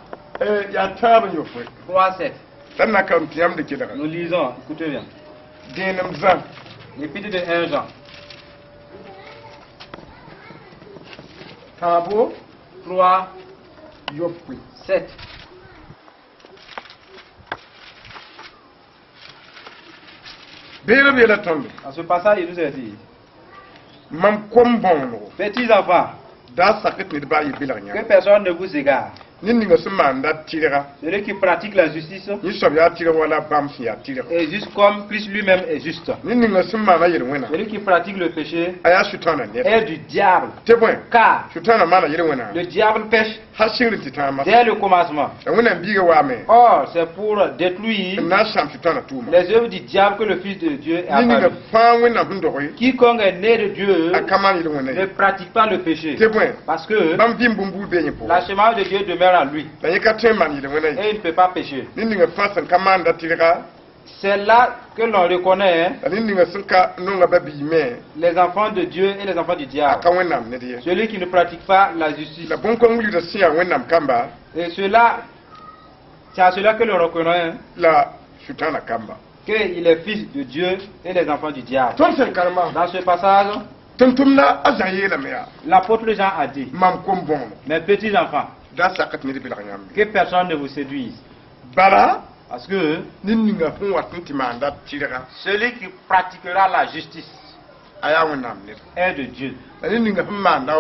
Yaa tãab n yopoe 3, 7, la d na ka m tɩ yãmb de kelga. Nous lisons, écoutez bien. Dẽenem zã. L'épître de 1 Jean Tãabo 3, yopoe. 7. Beelb yeela tõndo Dans ce passage, il nous a dit, mam kom bõonego petits enfants, da sak tɩ ned baa yɩ belg que yãmb personne ne vous égare. Ned ninga sẽn maanda tɩrga Celui qui pratique la justice yẽ soab yaa tɩrg wala bãmb sẽn yaa tɩrg est juste comme Christ lui-même est juste. Ned ninga sẽn maana yel-wẽna Celui qui pratique le péché a yaa sʋtãanã ned est du diable. Tɩ bõe Car sʋtãanã maana yel-wẽna le diable pèche hal sɩngr tɩ tãag mas dès le commencement. La Wẽnnaam biiga waame Or, c'est pour détruire n na n sãam sʋtãanã tʋʋma les œuvres du diable que le Fils de Dieu est ned ninga apparu. Fãa Wẽnnaam sẽn doge Quiconque est né de Dieu a ka maan yel-wẽna ne ye pratique pas le péché. Tɩ bõe Parce que bãmb vɩɩm bũmb-buud bee yẽ pʋgẽ la semence de Dieu demeure en lui la yẽ ka tõe n maan yel-wẽna ye et il ne peut pas pécher. Ned ninga fãa sẽn ka maanda tɩrga C'est là que l'on reconnaît la ned ninga sẽn ka nonga ba-biig me les enfants de Dieu et les enfants du a diable. Ka Wẽnnaam ned ye Celui qui ne pratique pas la justice. La bõn-kõn wilgda sẽn yaa Wẽnnaam kamba Et cela, c'est à cela que l'on reconnaît, hein, la sʋtãanã kamba. Qu'il est fils de Dieu et les enfants du diable. Tõnd sẽn karema Dans ce passage, tʋm-tʋmda a Zã yeelame yaa l'apôtre Jean a dit, mam kom bõono mes petits enfants, da sak tɩ ned belg yãmb que personne ne vous séduise. Bala Parce que ned ninga sẽn wat n tɩ maanda tɩrga celui qui pratiquera la justice a yaa Wẽnnaam ned est de Dieu. La ned ninga sẽn maanda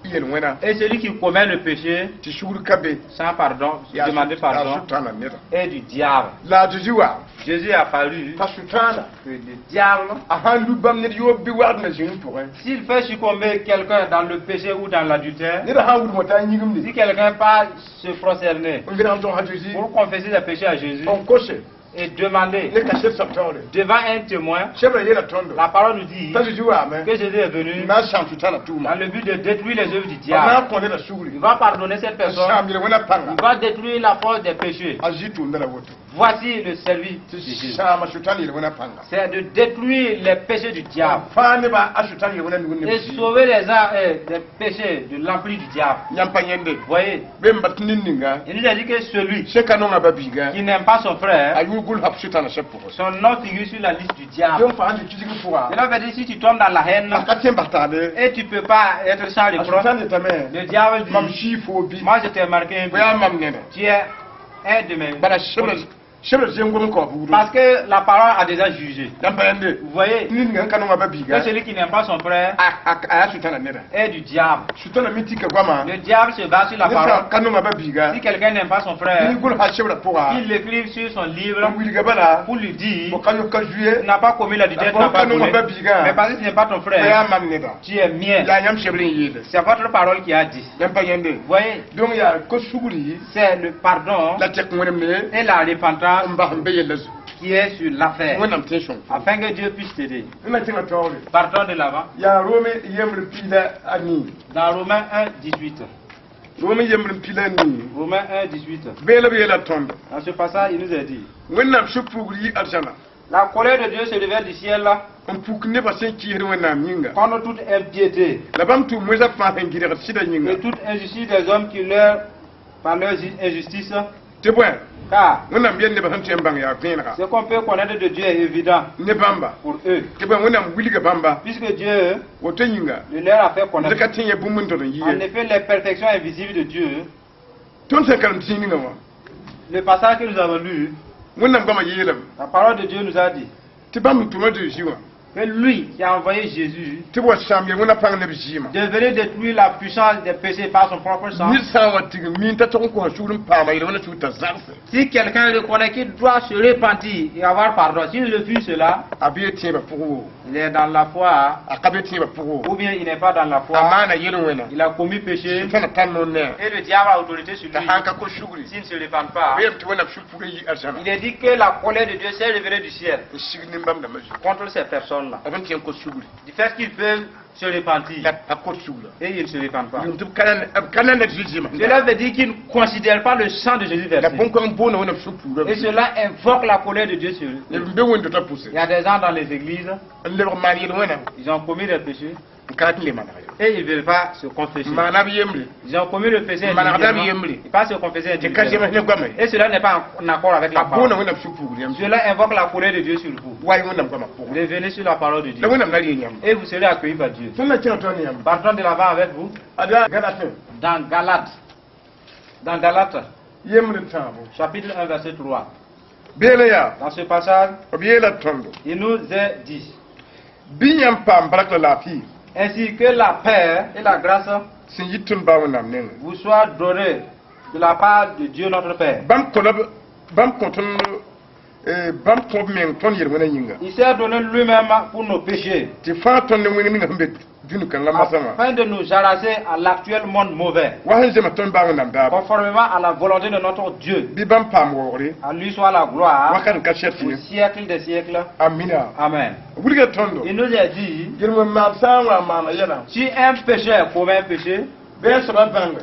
yel-wẽna Et celui qui commet le péché tɩ sugr ka be sans pardon, demander yaa pardon, sʋtãanã neda est du diable. La a Zeezi wa Jésus a fallu t'a sʋtãana que le diable, a sãn lub bãmb ned yoob bɩ wagd na zĩnd pʋgẽ s'il fait succomber quelqu'un dans le péché ou dans l'adultère, ned sã n wudmã t'a yĩgimde si quelqu'un part se prosterner n vẽneg n tõg a Zeezi pour confesser ses péchés à Jésus n kose et demander ne kaset soab taoore devant un témoin, sebra yeela tõndo la parole nous dit t'a Zeezi waame que Jésus est venu n na n sãam sʋtãanã tʋʋma dans le but de détruire les œuvres du b na diable. n kõ neda sugri Il va pardonner cette n personne, sãam yel-wẽna pãnga il va détruire la force des péchés. A Zĩ tʋʋmda la woto Voici le service tɩ de Jésus. sãama sʋtãan yel-wẽna pãnga C'est de détruire les péchés du diable fãa nebã a sʋtãan yel-wẽna nug ne et sauver les gens des péchés de l'emprise du diable. Yãmb pa yẽnde Voyez, be n bat ned ninga il nous a dit que celui sẽn ka nonga ba-biiga qui n'aime pas son frère, a yʋʋr gʋls b sʋtãanã sɛb pʋgẽ son nom figure sur la liste du diable. tɩ fãa sẽn kisg pʋga Cela veut dire si tu tombes dans la haine a ka tõe n bas taale et tu ne peux pas être sans a reproche, sʋtãan yetame le diable mam dit, sii foo bi moi je t'ai marqué un bɩ yaa but. mam neda Tu es un de mes. Bala sebra Sebra zẽm gom n kao buudẽ. Parce que la parole a déjà jugé. Yãmb pa yãnde. Vous voyez, Ned ninga sẽn ka nong a ba-biiga que celui qui n'aime pas son frère a yaa sʋtãna neda. Est du diable. Sʋtãna me tika goama. Le diable se base sur la Ned sã parole. Ka nong a ba-biiga Si quelqu'un n'aime pas son frère, bɩ gʋls a sebrã pʋga il l'écrive sur son livre n wilga bala pour lui dire: fo ka yok ka zuye Tu n'as pas commis l'adultère, tu n'as pas volé. Mais parce que ce n'est pas ton fo yaa frère, mam neda. Tu es mien. Yaa yãmb sebr n yeele. C'est votre parole qui a dit. Yãmb pa yãnde. Vous voyez, Donc yaa ko-sugri c'est le pardon la tɛk wẽnemne et la repentance n bas n be yella zugu qui est sur l'affaire, Wẽnnaam tẽ sõng afin que Dieu puisse t'aider. N na kẽngã taoore. Partons de l'avant. Yaa Rome yembr 14. Dans Romains 1, 18. Rome yembr 14. Romains 1, 18. Beela b yeela tõndo. Dans ce passage, il nous est dit: Wẽnnaam sũ-puugr yi arzãna La colère de Dieu se révèle du ciel n puk nebã sẽn kɩɩsd Wẽnnaam yĩnga contre toute impiété la bãmb tʋʋm wẽnsã fãa sẽn gɩdgd sɩdã yĩnga et toute injustice des hommes qui leur, par leur injustice, tɩ bõe car Wẽnnaam yel nebã sẽn tõe n bãng yaa vẽenega ce qu'on peut connaître de Dieu est évident ne bãmba pour eux, tɩ bõe Wẽnnaam wilga bãmba puisque Dieu woto yĩnga le leur a fait connaître. D ka tẽ yã bũmb n tod n En yi ye. Effet, les perfections invisibles de Dieu, Tõnd sẽn karem tĩig ninga wã le passage que nous avons lu, Wẽnnaam goamã yeelame la parole de Dieu nous a dit tɩ bãmb n tʋma Zeezi wã que lui qui a envoyé Jésus tɩ b wa sãam yel-wẽnã pãng ne b zɩɩmã devait détruire la puissance des péchés par son propre sang. Ned sã n wa tigim miin t'a tog n kosã sugr n paama yel-wẽnã sugr t'a zagse Si quelqu'un reconnaît qu'il doit se repentir et avoir pardon, s'il refuse cela, a bee tẽebã pʋgẽ woo il est dans la foi a ka be tẽebã pʋgẽ woo ou bien il n'est pas dans la a foi. maana yel-wẽna Il a commis péché sẽna tar noor ne et le diable a autorité sur t'a lui. sãn ka kos sugri S'il ne se repent pas, yeelame tɩ Wẽnnaam sũ-puugã yi arzãna il est dit que la colère de Dieu s'est révélée du ciel n sig nin-bãmb dãmbã zugu contre ces personnes-là. B n tẽ n kos sugri Du fait qu'ils peuvent se repentir la pa kos sugra et ils ne se repentent pas. tɩ b ka nanda Zeezi zɩɩmã Cela veut dire qu'ils ne considèrent pas le sang de Jésus la versé. bõn-kãng boona Wẽnnaam sũ-puugã Et cela invoque la colère de Dieu sur eux. neb n be wẽnd-dotã pʋse Il y a des gens dans les églises, n lebg maan yel-wẽna ils ont commis des péchés n ka rat n le maneg ye et ils ne veulent pas se confesser. Maana b yembre Ils ont commis le péché Manegda b individuellement. yembre Ils ne peuvent pas se confesser tɩ ka individuellement. zems ne goama ye Et cela n'est pas en accord avec la a boona parole. Wẽnnaam sũ-puugr yãmb Cela invoque la colère de Dieu sur vous. wa y Wẽnnaam goamã pʋgẽ Revenez sur la parole de Dieu. La Wẽnnaam na ree yãmb. Et vous serez accueillis par Dieu. Tõnd na kẽng tõnd yãmb Partons de l'avant avec vous. Ada Galatẽ Dans Galates. Dans Galates, yembr n tãabo chapitre 1, verset 3. Beelã yaa Dans ce passage, b yeela tõndo il nous est dit: bɩ yãmb paam bark la laafɩ Ainsi que la paix et la grâce sẽn yit tõnd baa Wẽnnaam nengẽ vous soient données de la part de Dieu notre Père. Bãmb kõ la b bãmb kõ tõnd eh, bãmb kõ b meng tõnd yel-wẽnã yĩnga Il s'est donné lui-même pour nos péchés, tɩ fãa tõnd ne wẽng ninga sẽn be dũni kãngã masã wã afin de nous arracher à l'actuel monde mauvais, wa sẽn zema tõnd baa Wẽnnaam daabo conformément à la volonté de notre Dieu. Bɩ bãmb paam waoogre À lui soit la gloire wakat n ka sɛt au ye siècle des siècles. Amina. Amen. Wilga tõndo Il nous est dit, yel-wẽn maam sã n wa n maana yɛla si un pécheur commet un péché, bɩ a soabã bãnga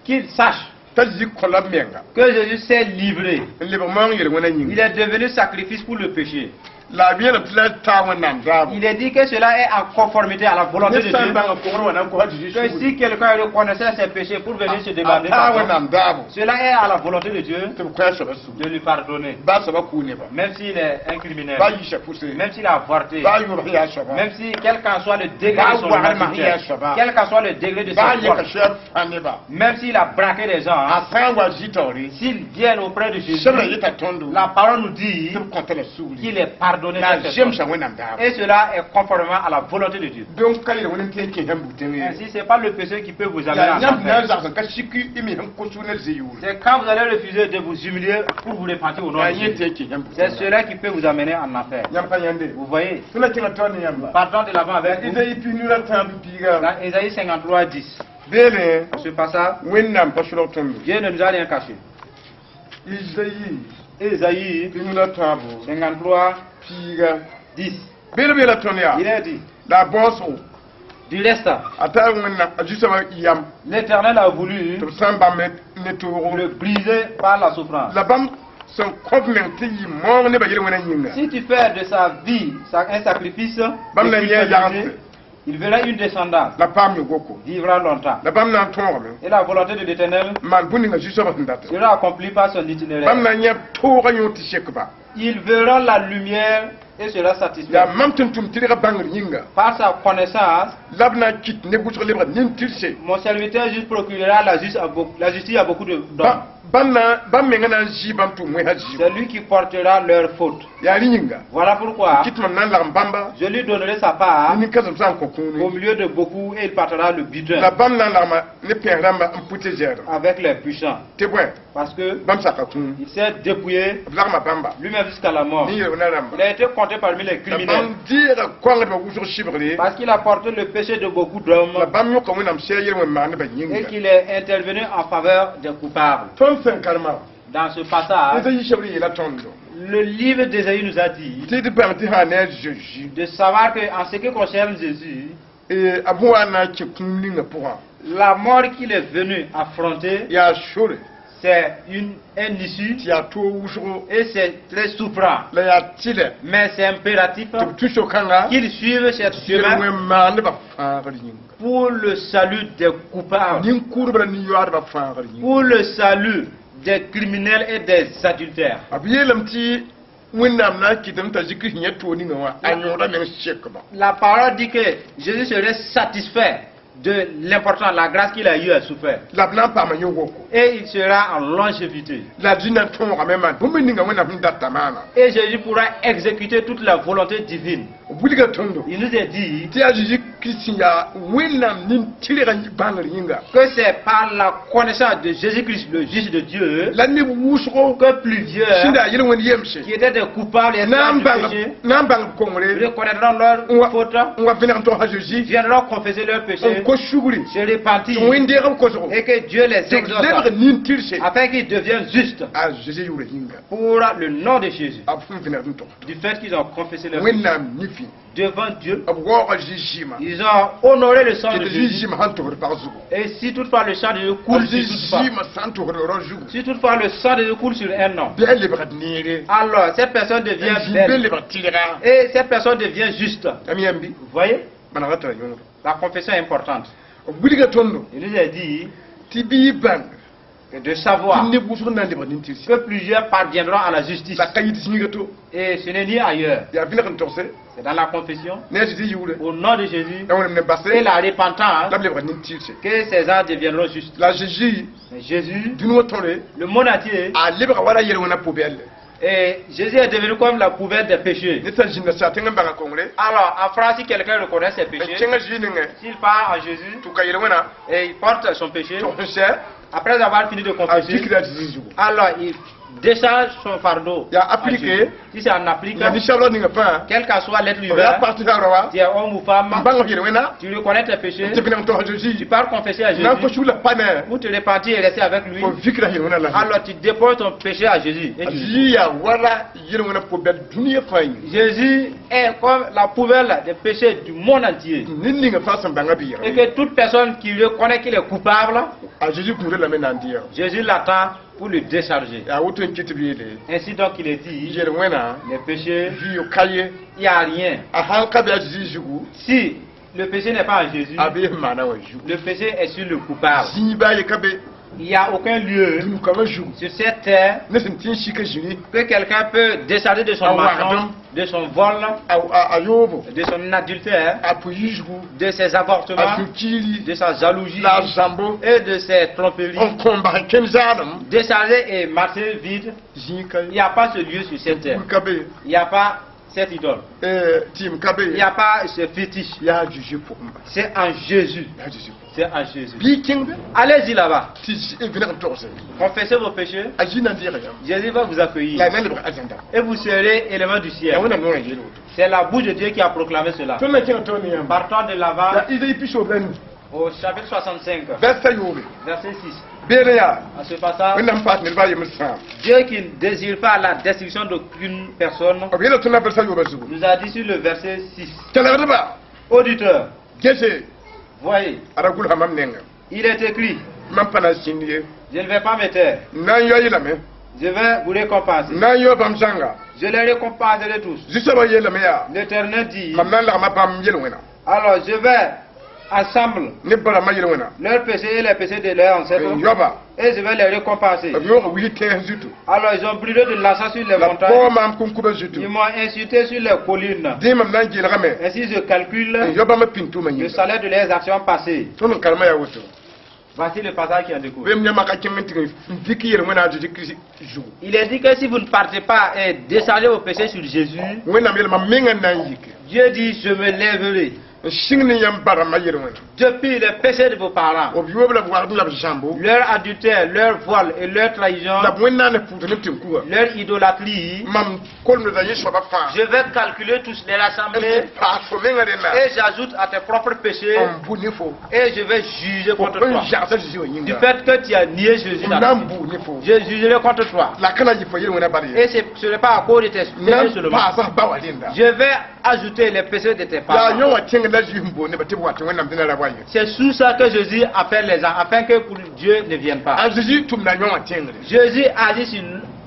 qu'il sache t'a Zezi kõ la b menga que Jésus s'est livré. N lebg maoong yel-wẽnã Il yĩnga est devenu sacrifice pour le péché. La b yeelame tɩ la taa Wẽnnaam daabo Il est dit que cela est en conformité à la volonté de ned sã n Dieu. bãnga kogr wã na n kosa Zeezi Que si quelqu'un reconnaissait ses péchés pour venir se a demander taa pardon, Wẽnnaam daabo cela est à la volonté de Dieu tɩ b kõ a soaba sugri de lui pardonner. baa soaba kʋʋ nebã Même s'il est un criminel, baa yiisa pʋse même s'il a avorté, baa yʋʋb sẽn yaa soaba même si quel qu'en soit le degré Bah, de son ouah, adultère, Maria, ça va. quel qu'en soit le degré de baa son yẽka vol, sɛb fã nebã même s'il a braqué des gens, a sã n wa zĩ taoore s'il vient auprès de Jésus, sebra yeta tõndo la parole nous dit tɩ b kõta la sugri qu'il est pardonné. La Cette personne. zemsa Wẽnnaam daabo Et cela est conformément à la volonté de Dieu. Donc ka yel-wẽn n tõe n kẽ yãmb bug-tẽng ye Ainsi, ce n'est pas le péché qui peut vous amener yaa en yãmb na enfer. n zags n ka sik y me sẽn kos ne ze-yʋʋre C'est quand vous allez refuser de vous humilier pour vous repentir au nom yaa de yẽ Jésus. tõe n kẽ yãmb C'est bug-tẽnga cela qui peut vous amener en enfer. Yãmb pa yãnde Vous voyez, tõnd na kẽnga taoor ne yãmba partons de l'avant avec vous. Izayi 43 piiga Dans Ésaïe 53, 10. beele Ce passage, Wẽnnaam pa sʋlg tõndo Dieu ne nous a rien caché. Izayi Ésaïe 43 53, piiga 10. beele beela tõnd yaa Il est dit, la a baoosgo du reste, a taa Wẽnnaam a Zu-soabã yam l'Éternel a voulu tɩ b sã n bãmb ne toogo le briser par la souffrance. La bãmb sẽn kõ b meng tɩ yɩ maoong nebã yel-wẽnã yĩnga Si tu fais de sa vie un sacrifice, Bam na de yẽ culpabilité, yagse. Il verra une descendance, La paam yõ-goko vivra longtemps. La bãmb na n tõogame Et la volonté de l'Éternel n maan bũmb ninga Zu-soabã sẽn data sera accomplie par son itinéraire. Bãmb na n yẽ toogã yõ tɩ sek-ba Il verra la lumière et sera satisfait. Yaa mam tɩ n tʋm tɩrgã bãngr yĩnga Par sa connaissance, la b na n kɩt ne wʋsg lebga nin-tɩrse mon serviteur juste procurera la justice à beaucoup de d'hommes. Bãmb na bãmb menga na n zɩ bãmb tʋʋm wẽnsã zɩɩgo. C'est lui qui portera leur faute. Yaa rẽ yĩnga Voilà pourquoi kɩt mam na n lagem bãmba je lui donnerai sa part ne nin-kãsem sã n kõ au kũuni milieu de beaucoup et il partira le butin la bãmb na n lagma ne pẽes rãmba n pʋ tɩ zɛɛdem avec les puissants. Tɩ bõe Parce que bãmb saka kũum il s'est dépouillé b lagma bãmba lui-même jusqu'à la mort. Ne yel-wẽna rãmba Il a été compté parmi les la criminels. Bãmb deega koãngdbã wʋsg sɩbgre Parce qu'il a porté le péché de beaucoup d'hommes la bãmb yõka Wẽnnaam sɛɛ yel-wẽn maandbã et yĩnga. Qu'il est intervenu en faveur des coupables. Tõnd sẽn karema Dans ce passage, Ezayi sebr yeela tõndo le livre d'Ésaïe nous a dit tɩ d bãng tɩ sã ne a Zeezi de savoir qu'en ce qui concerne Jésus, a bõe wa na n kẽ kũum ninga pʋgã la mort qu'il est venu affronter, yaa sore c'est un issue tɩ yaa toog wʋsgo et c'est très souffrant. La yaa tɩlɛ Mais c'est impératif tɩ b tũ so-kãnga qu'il suive cette chemin yel-wẽn maandbã fãagr yĩnga pour le salut des coupables, nin-kʋʋdbã la nin-yoaadbã fãagr yĩnga. Pour le salut des criminels et des adultères. B yeelame tɩ Wẽnnaam na n kɩtame t'a zikr yã toog ninga wã a yõoda meng sekba. La parole dit que Jésus serait satisfait de l'important, la grâce qu'il a eu à souffrir. La b na n paama yẽ woko. Et il sera en longévité. La zĩ na n tõogame maan bũmb ninga Wẽnnaam sẽn data maana. Et Jésus pourra exécuter toute la volonté divine. B wilga tõndo Il nous est dit tɩ yaa Zeezi Kirist sẽn yaa Wẽnnaam nin-tɩrgã bãngr yĩnga que c'est par la connaissance de Jésus-Christ, le juste de Dieu, la neb wʋsgo que plusieurs sẽn daa yel-wẽnd yemse qui étaient des coupables et na n esclaves du bãng péché na n bãng b kongre reconnaîtront leur faute, n wa vẽneg n togsa Zeezi viendront confesser leur n péché, kos sugri se repentir tɩ Wẽn-deeg b kosgo et que Dieu les tɩ b exauce lebg nin-tɩrse afin qu'ils deviennent justes a Zeezi yʋʋra yĩnga pour le nom de Jésus. B sẽn vẽneg n tog Du fait qu'ils ont confessé leur péché Wẽnnaam nifi devant Dieu, b waooga Zɩ-zɩɩmã ils ont honoré le sang tɩ de tɩ Jésus. Zɩ-zɩɩmã sãn togsd pag zugu Et si toutefois le sang de Jésus coule sur toutefois, Zɩ-zɩɩmã sãn togsd rao zugu si toutefois le sang de Jésus coule sur un homme, bɩ a lebgd neere alors cette personne devient zĩig be belle lebg tɩlga. Et cette personne devient juste. Am yãmbi Vous voyez, manega tara yõngdo. La confession est importante. B wilga tõndo Il nous a dit tɩ bɩ y bãng que de tɩ savoir neb wʋsg na n lebg nin-tɩrse que plusieurs parviendront à la justice. La ka yit zĩiga to. Et ce n'est ni ailleurs. Yaa vẽneg n togse C'est dans la confession, ne a Zezi yʋʋre au nom de Jésus, la Wẽnnaam ne base et la repentance la b lebg nin-tɩrse que ces gens deviendront justes. La Zezi Mais Jésus, dũni wã tõre le monde entier, a lebga wala yel-wẽna poubelle. Et Jésus est devenu comme la poubelle des péchés. Ned sã n zĩnda saa tẽng n bãnga kongre Alors, en France, si quelqu'un reconnaît ses n péchés, kẽngã Zezi nengẽ s'il part à Jésus tʋ ka yel-wẽna et il porte son péché, tog sẽn sɛ après avoir fini de a confesser, zikra Zezi zugu. Alors il décharge son fardeau Il y a à appliqué. Jésus. Si c'est en Afrique, La nisabla ninga fãa quel qu'en soit l'être b yaa humain, pag tɩ sagra wa tu es homme ou femme, n bãng f yel-wẽna tu reconnais tes péchés, tɩ vẽneg n tog tu Zezi pars confesser à na n Jésus kos la pa ne pour te repentir et rester avec lui. fo vikra yel-wẽna la Alors tu déposes ton péché à Jésus. Et a tu Zezi yaa wala yel-wẽna poubelle dũniyã fãa yĩnga. Jésus est comme la poubelle des péchés du monde entier. Ned ninga fãa sẽn bãnga bɩ Et que toute personne qui reconnaît qu'il est coupable, a Zezi gũuda lame na n dɩɛg. Jésus l'attend pour le décharger. Yaa woto n kɩt b yeele Ainsi donc il est dit, yel-wẽna les péchés, vɩɩ ka ye il n'y a rien. A sãn ka be a Zezi zugu Si le péché n'est pas en Jésus, a bee sẽn maana wã zugu le péché est sur le coupable. zĩig baa ye ka be Il n'y a aucun lieu dũni-kambã zugu sur cette terre ne sẽn tɩ n sika zĩni que quelqu'un peut décharger de son Ah, mensonge, pardon. De son vol, a a yoobo de son adultère, a pʋ-yisgu de ses a avortements, sũ-kiiri de sa jalousie la a zãmbo et de ses tromperies. N kõ bas n kẽn zaalem. Décharger et marcher vide, Zĩig ka il ye n'y a pas ce lieu sur cette terre. kul ka be Il n'y a pas cette idole. Tɩɩm ka be Il n'y a pas ce fétiche. Yaa Zeezi pʋgẽ ba. C'est en Jésus. Yaa Zeezi pʋgẽ. C'est en Jésus. Bɩ kẽng be Allez-y là-bas. Tɩ vẽneg n togse Confessez vos péchés. A Zĩ na n deega yãmb Jésus va vous accueillir. la a na n lebg arzãnda. Et vous serez élément du ciel. Yaa Wẽnnaam noorã yeel woto. C'est la bouche de Dieu qui a proclamé cela. Tõnd na kẽng tõnd ne yãmb Partons de l'avant yaa Izayi pisoobr la nu au chapitre 65, vɛrsa yoobe verset 6. Beere yaa À ce passage, Wẽnnaam paas ned baa yembr sãam Dieu qui ne désire pas la destruction d'aucune personne, b yeela tõnd na vɛrsa yoobã zugu nous a dit sur le verset 6. Kelgdba Auditeur, gese voyez, a ra gʋlsa mam nengã il est écrit, mam pa na n sĩnd ye je ne vais pas me taire, n na n yao yeelame je vais vous récompenser. N na n yao bãmb zãnga Je les récompenserai tous. Zu-soabã yeelame yaa L'Éternel dit, mam na n lagma bãmb yel-wẽna alors je vais ensemble ne barãmbã yel-wẽna leurs péchés et les péchés de leurs ancêtres, n yaoba et je vais les récompenser. B yooga wis tẽes zutu Alors ils ont brûlé de l'encens sur les la montagnes, paoog maam kũnkubã zutu ils m'ont insulté sur les collines. Dẽ mam na n geelgame Ainsi je n calcule yao bãmba pĩn tʋʋmã le yĩnga. Salaire de leurs actions passées. Tõnd n karema yaa woto. Voici le passage qui en découle. Bem yãmb ka kẽng n tɩg n vik yel-wẽna a Zeezi Kirist zugu. Il est dit que si vous ne partez pas et déchargez vos péchés sur Jésus, Wẽnnaam yel mam menga n na n yike Dieu dit, je me lèverai n sĩng ne yãmb ba-rãmbã yel-wẽna. Depuis les péchés de vos parents, B yoob la b wagd la b zãmbo leur adultère, leur vol et leur trahison, la b wẽnnaam ne pʋʋsd ne b tẽn-kuga. Leur idolâtrie. Mam kolmda yẽ soabã fãa. Je vais calculer tous les n rassembler tɩ paas fo menga rẽnda et j'ajoute à tes propres péchés n bʋ ne fo et je vais juger contre n toi. zagsã Zeezi wã Du yĩnga. Fait que tu as nié Jésus n dans na ta n vie, bʋ ne fo. Je jugerai contre toi. La ka na n yɩ fo yel-wẽna bal ye. Et ce n'est pas à cause de tes Na péchés n seulement. paasa ba wa rẽnda. Je vais ajouter les péchés de tes Yaa parents. yõ wã tẽng la Zuif n boond nebã tɩ b wa tɩ Wẽnnaam dẽna ra wa ye. C'est sous ça que Jésus appelle les gens, afin que pour Dieu ne vienne pas. A Zeezi tʋmda yõ wã tẽngre. Jésus agit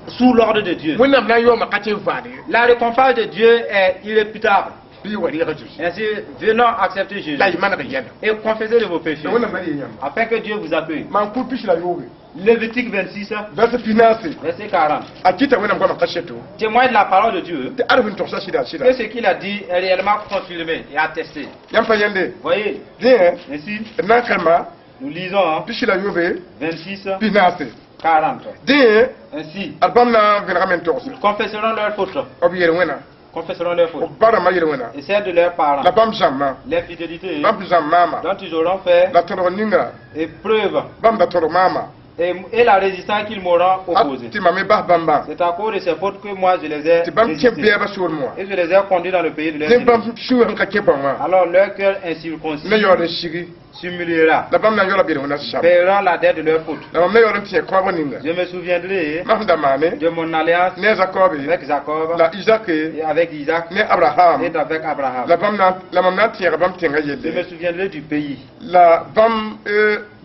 sous l'ordre de Dieu. Wẽnnaam na n yaooma ka tẽ n vaade. La récompense de Dieu est irréfutable. Bɩ wa reega Zeezi. Ainsi, venons accepter Jésus La y maneg yɛla. Et confesser de vos péchés, La Wẽnnaam na yeel yãmba. Afin que Dieu vous accueille. Maan-kʋʋd 14, Lévitique 26, verset 14, verset 40. a kɩta Wẽnnaam goamã kaseto Témoigne de la parole de Dieu tɩ ad sẽn togsa sɩda sɩda. Que ce qu'il a dit est réellement confirmé et attesté. Yãmb pa yẽnde. Voyez, Dẽ ainsi, d na n karema nous lisons, hein, 14, 26, 14. 40. Dẽ Ainsi, ad bãmb na n vẽnegame n togse. Ils confesseront leurs fautes. B yel-wẽna. Confesseront leurs fautes. B ba rãmbã yel-wẽna. Et celles de leurs parents. La bãmb zãmbã. L'infidélité Bãmb zãmb maama. Dont ils auront fait La tõdg ninga épreuve bãmb da tõdg maama. et la résistance qu'ils m'auront opposée. Tɩ mam me bas bãmbã. C'est à cause de ces fautes que moi je les ai Tɩ bãmb kẽ résistées. bɛɛbã soolmẽ wã. Et je les ai conduits dans le pays de leur Dẽ ennemi. bãmb sũurã sẽn ka kẽ bãng wã. Alors leur cœur incirconcis Ne yaood n sigi. S'humiliera, La bãmb na n yaoola bel-wẽna sãb. Payera la dette de leur faute. La mam na yaool n tẽ kõabg ninga. Je me souviendrai Mam sẽn da maane. De mon alliance Ne a Zakobe. Avec Jacob La Isaac. Et avec Isaac Ne Abraham. Et avec Abraham. La bãmb na la mam na n tẽega bãmb tẽngã Je me yelle. Souviendrai du pays. La bãmb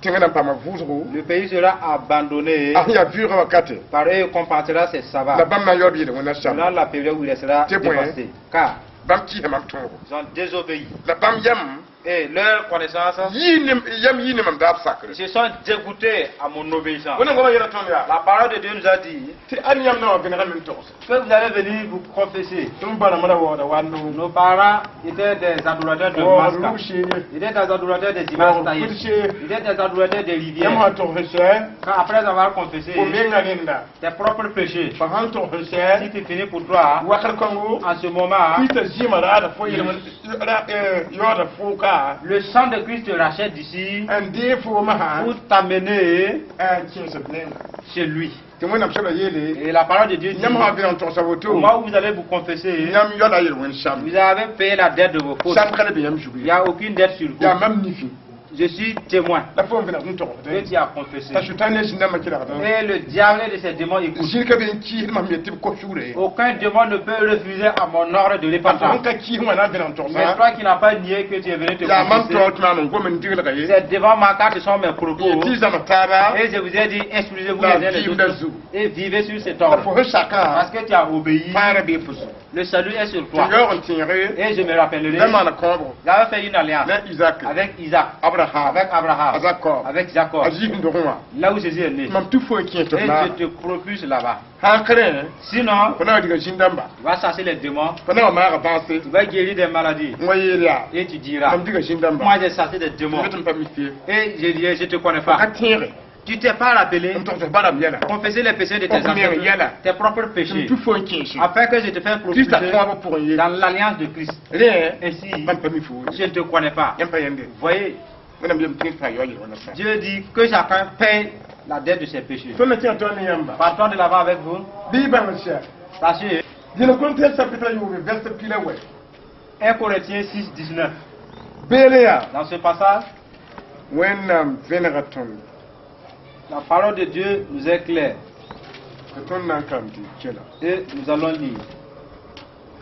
tẽngã na n paama vʋʋsgo. Le pays sera abandonné A sẽn yaa vɩʋʋgã wakate. Par eux compensera ses La sabbats bãmb na n yaool b yel-wẽna sãb. Durant la période où il sera C'est bon, hein? dévasté. Car Bãmb kɩɩsa mam tõogo. Ils ont désobéi. La bãmb yam. Et leur connaissance, Yii ne yam yii ne mam daab sakre. Ils se sont dégoûtés à mon obéissance. Wẽnnaam goamã yeela tõnd yaa. La parole de Dieu nous a dit Tɩ ad yãmb na wa vẽnegame n togse. Que vous allez venir vous confesser. Tõnd ba-rãmbã ra waooda wa no. Nos parents étaient des adorateurs de Waood masques. rug seere. Ils étaient des adorateurs des images Waood taillées. pʋd seere. Ils étaient des adorateurs des Yãmb rivières. sã tog n sɛ. Quand après avoir confessé Fo menga rẽnda. Tes propres péchés, Fo sãn tog n si sɛ. tu finis pour toi, Wakr kõngo. En ce moment, Krista zɩɩmã raada fo yel yaooda fo ka. Le sang de Christ te rachète d'ici N dee foomã sã. Pour t'amener N kẽesd nenga. Chez lui. Tɩ Wẽnnaam soabla yeele. Et la parole de Dieu dit, Yãmb sã vẽneg n togsa au woto. Moment où vous allez vous confesser, Yãmb yaoola yel-wẽn sãm. Vous avez payé la dette de vos fautes. Sãm ka le be yãmb zugu Il ye. n'y a aucune dette sur vous. Yaa mam nifi. Je suis témoin La fo n vẽneg n Que togsde. tu as confessé. T'a sʋtãan ne zĩndãmbã kelgdã. Et le diable de ces démons écoute. Zĩig ka be n kɩɩsd mam ye tɩ b kos sugre ye. Aucun démon ne peut refuser à mon ordre de A fo repentance. sẽn ka kɩɩs wã na n vẽneg n Mais togsa. toi qui n'as pas nié que tu es venu te Yaa mam confesser, taoor tɩ maam n gom n diglga ye. C'est devant ma carte ce sont mes propos. Tɩ zãms taaba. Et je vous ai dit, instruisez-vous La les uns les vie autres de Zou. Et vivez sur cet La ordre. fo sẽn sakã. Parce que tu as obéi, Fãagrã bee fo zugu. Le salut est sur Tɩ toi. yaoog n tẽege. Et je me rappellerai, La maana kõobgo. J'avais fait une alliance Ne Isaac. Avec Isaac, Abraham. Avec Abraham, A Jacob. Avec Jacob, A Zɩɩs n dogẽ wã. Là où Jésus est né. Mam tɩ fo n kẽ Et tɩ na. je te propulse là-bas. Sãn kẽ. Sinon, Fo na wa diga zĩn-dãmba. Tu vas chasser les démons, Fo na wa maaga bãase. Tu vas guérir des maladies. N wa yeel yaa. Et tu diras, Mam diga zĩn-dãmba. Moi j'ai chassé des démons. Tɩ m pa mi fee. Et je dirai, je ne te connais Fo ka pas. tẽege. Tu t'es pas rappelé, N tog tɩ ba-rãmb yɛla. Confesser les péchés de tes Oh, mais ancêtres, yala. Tes propres Tɩ péchés, m tɩ fo n kẽese. Afin que je te fasse Krista propulser kõabg pʋgẽ ye. Dans l'alliance de Christ. Rẽ. Ainsi, Mam pa mi fo. Je ne te connais pas. Yãmb pa yẽnde. Voyez, Wẽnnaam yem tẽed pa yaool yel-wẽna sã. Dieu dit que chacun paye la dette de ses péchés. Tõnd na kẽng tõnd ne yãmba. Partons de l'avant avec vous. Bɩ y bãng sɛ. Sachez, Dĩnã Korẽntɩyã chapitre yoobe verset pila wɛ. 1 Corinthiens 6, 19. Beele yaa. Dans ce passage, Wẽnnaam vẽnega tõnd. La parole de Dieu nous est claire Tɩ tõnd na n karem tɩ kela. Et nous allons lire.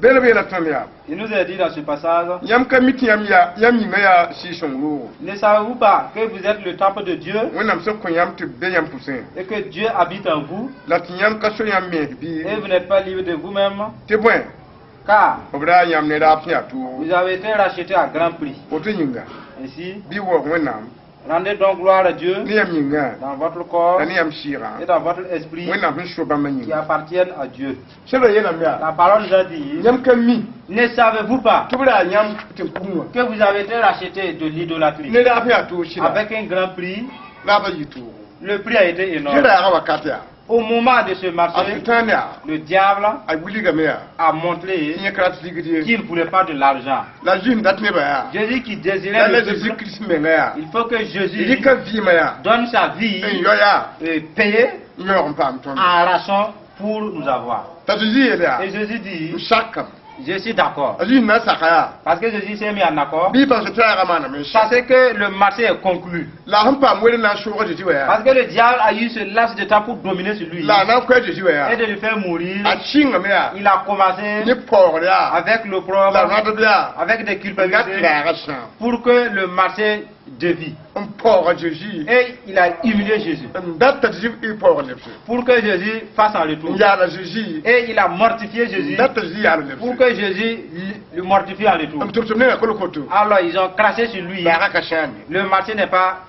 Beele b yeela tõnd yaa. Il nous est dit dans ce passage, Yãmb ka mi tɩ yãmb yaa yãmb yĩngã yaa Sɩɩg-sõng roogo. Ne savez-vous pas que vous êtes le temple de Dieu Wẽnnaam sẽn kõ yãmb tɩ b be yãmb pʋsẽ. Et que Dieu habite en vous La tɩ yãmb ka so yãmb mens bɩ. Et vous n'êtes pas libre de vous-même, Tɩ bõe. Car B raa yãmb ne raab sẽn yaa toogo. Vous avez été racheté à grand prix. Woto yĩnga. Ainsi, Bɩ waoog Wẽnnaam. Rendez donc gloire à Dieu Ne yãmb yĩngã. Dans votre corps La ne yãmb sɩɩgã. Et dans votre esprit Wẽnnaam sẽn so bãmbã qui yĩnga. Appartiennent à Dieu. Sẽbra yeelame yaa. La parole nous a dit, Yãmb ka mi. Ne savez-vous pas Tɩ b raa yãmb tɩ kugẽ wã. Que vous avez été racheté de l'idolâtrie Ne raab sẽn yaa toog sɩda. Avec un grand prix? Raaba yɩ toogo. Le prix a été énorme. Dẽ raaga wakat yaa. Au moment de ce A marché, Sʋtãan yaa. le diable A wilgame yaa. a montré Tɩ yẽ ka rat ligd ye. qu'il ne voulait pas de l'argent. La Zĩig dat nebã yaa. Jésus qui désirait La le la peuple, Jésus Kirist menga yaa. il faut que Jésus Rɩka vɩɩmã yaa. donne sa vie N yao yaa. et paye N yaoog n paam tõnd. en rançon pour nous avoir. T'a Zezi yeel yaa. Et Jésus dit, M sakame. Je suis d'accord. A Zĩig na n saka yaa. Parce que Jésus s'est mis en accord. Bɩ bãng tɩ raagã maaname n sak. Parce que le marché est conclu. La sẽn paam wẽnd na n sʋʋg a Zezi wã yaa. Parce que le diable a eu ce laps de temps pour dominer sur lui La a na n koɛ Zezi wã et yaa. de lui faire mourir. A sɩngame yaa. Il a commencé Ne paoogr yaa. avec l'opprobre, La rãdb yaa. avec des N gat culpabilités, raaga sãam. pour que le marché dévie. N paooga Zezi. Et il a humilié Jésus N dat t'a Zezi y paoog lebse. pour que Jésus fasse un retour. N yaala Zezi. Et il a mortifié N Jésus dat t'a Zezi yaal lebse. pour que Jésus le mortifie en retour. N tʋm-tʋm nengã kol-koto. Alors ils ont craché sur lui. Raaga ka sãam ye. Le marché n'est pas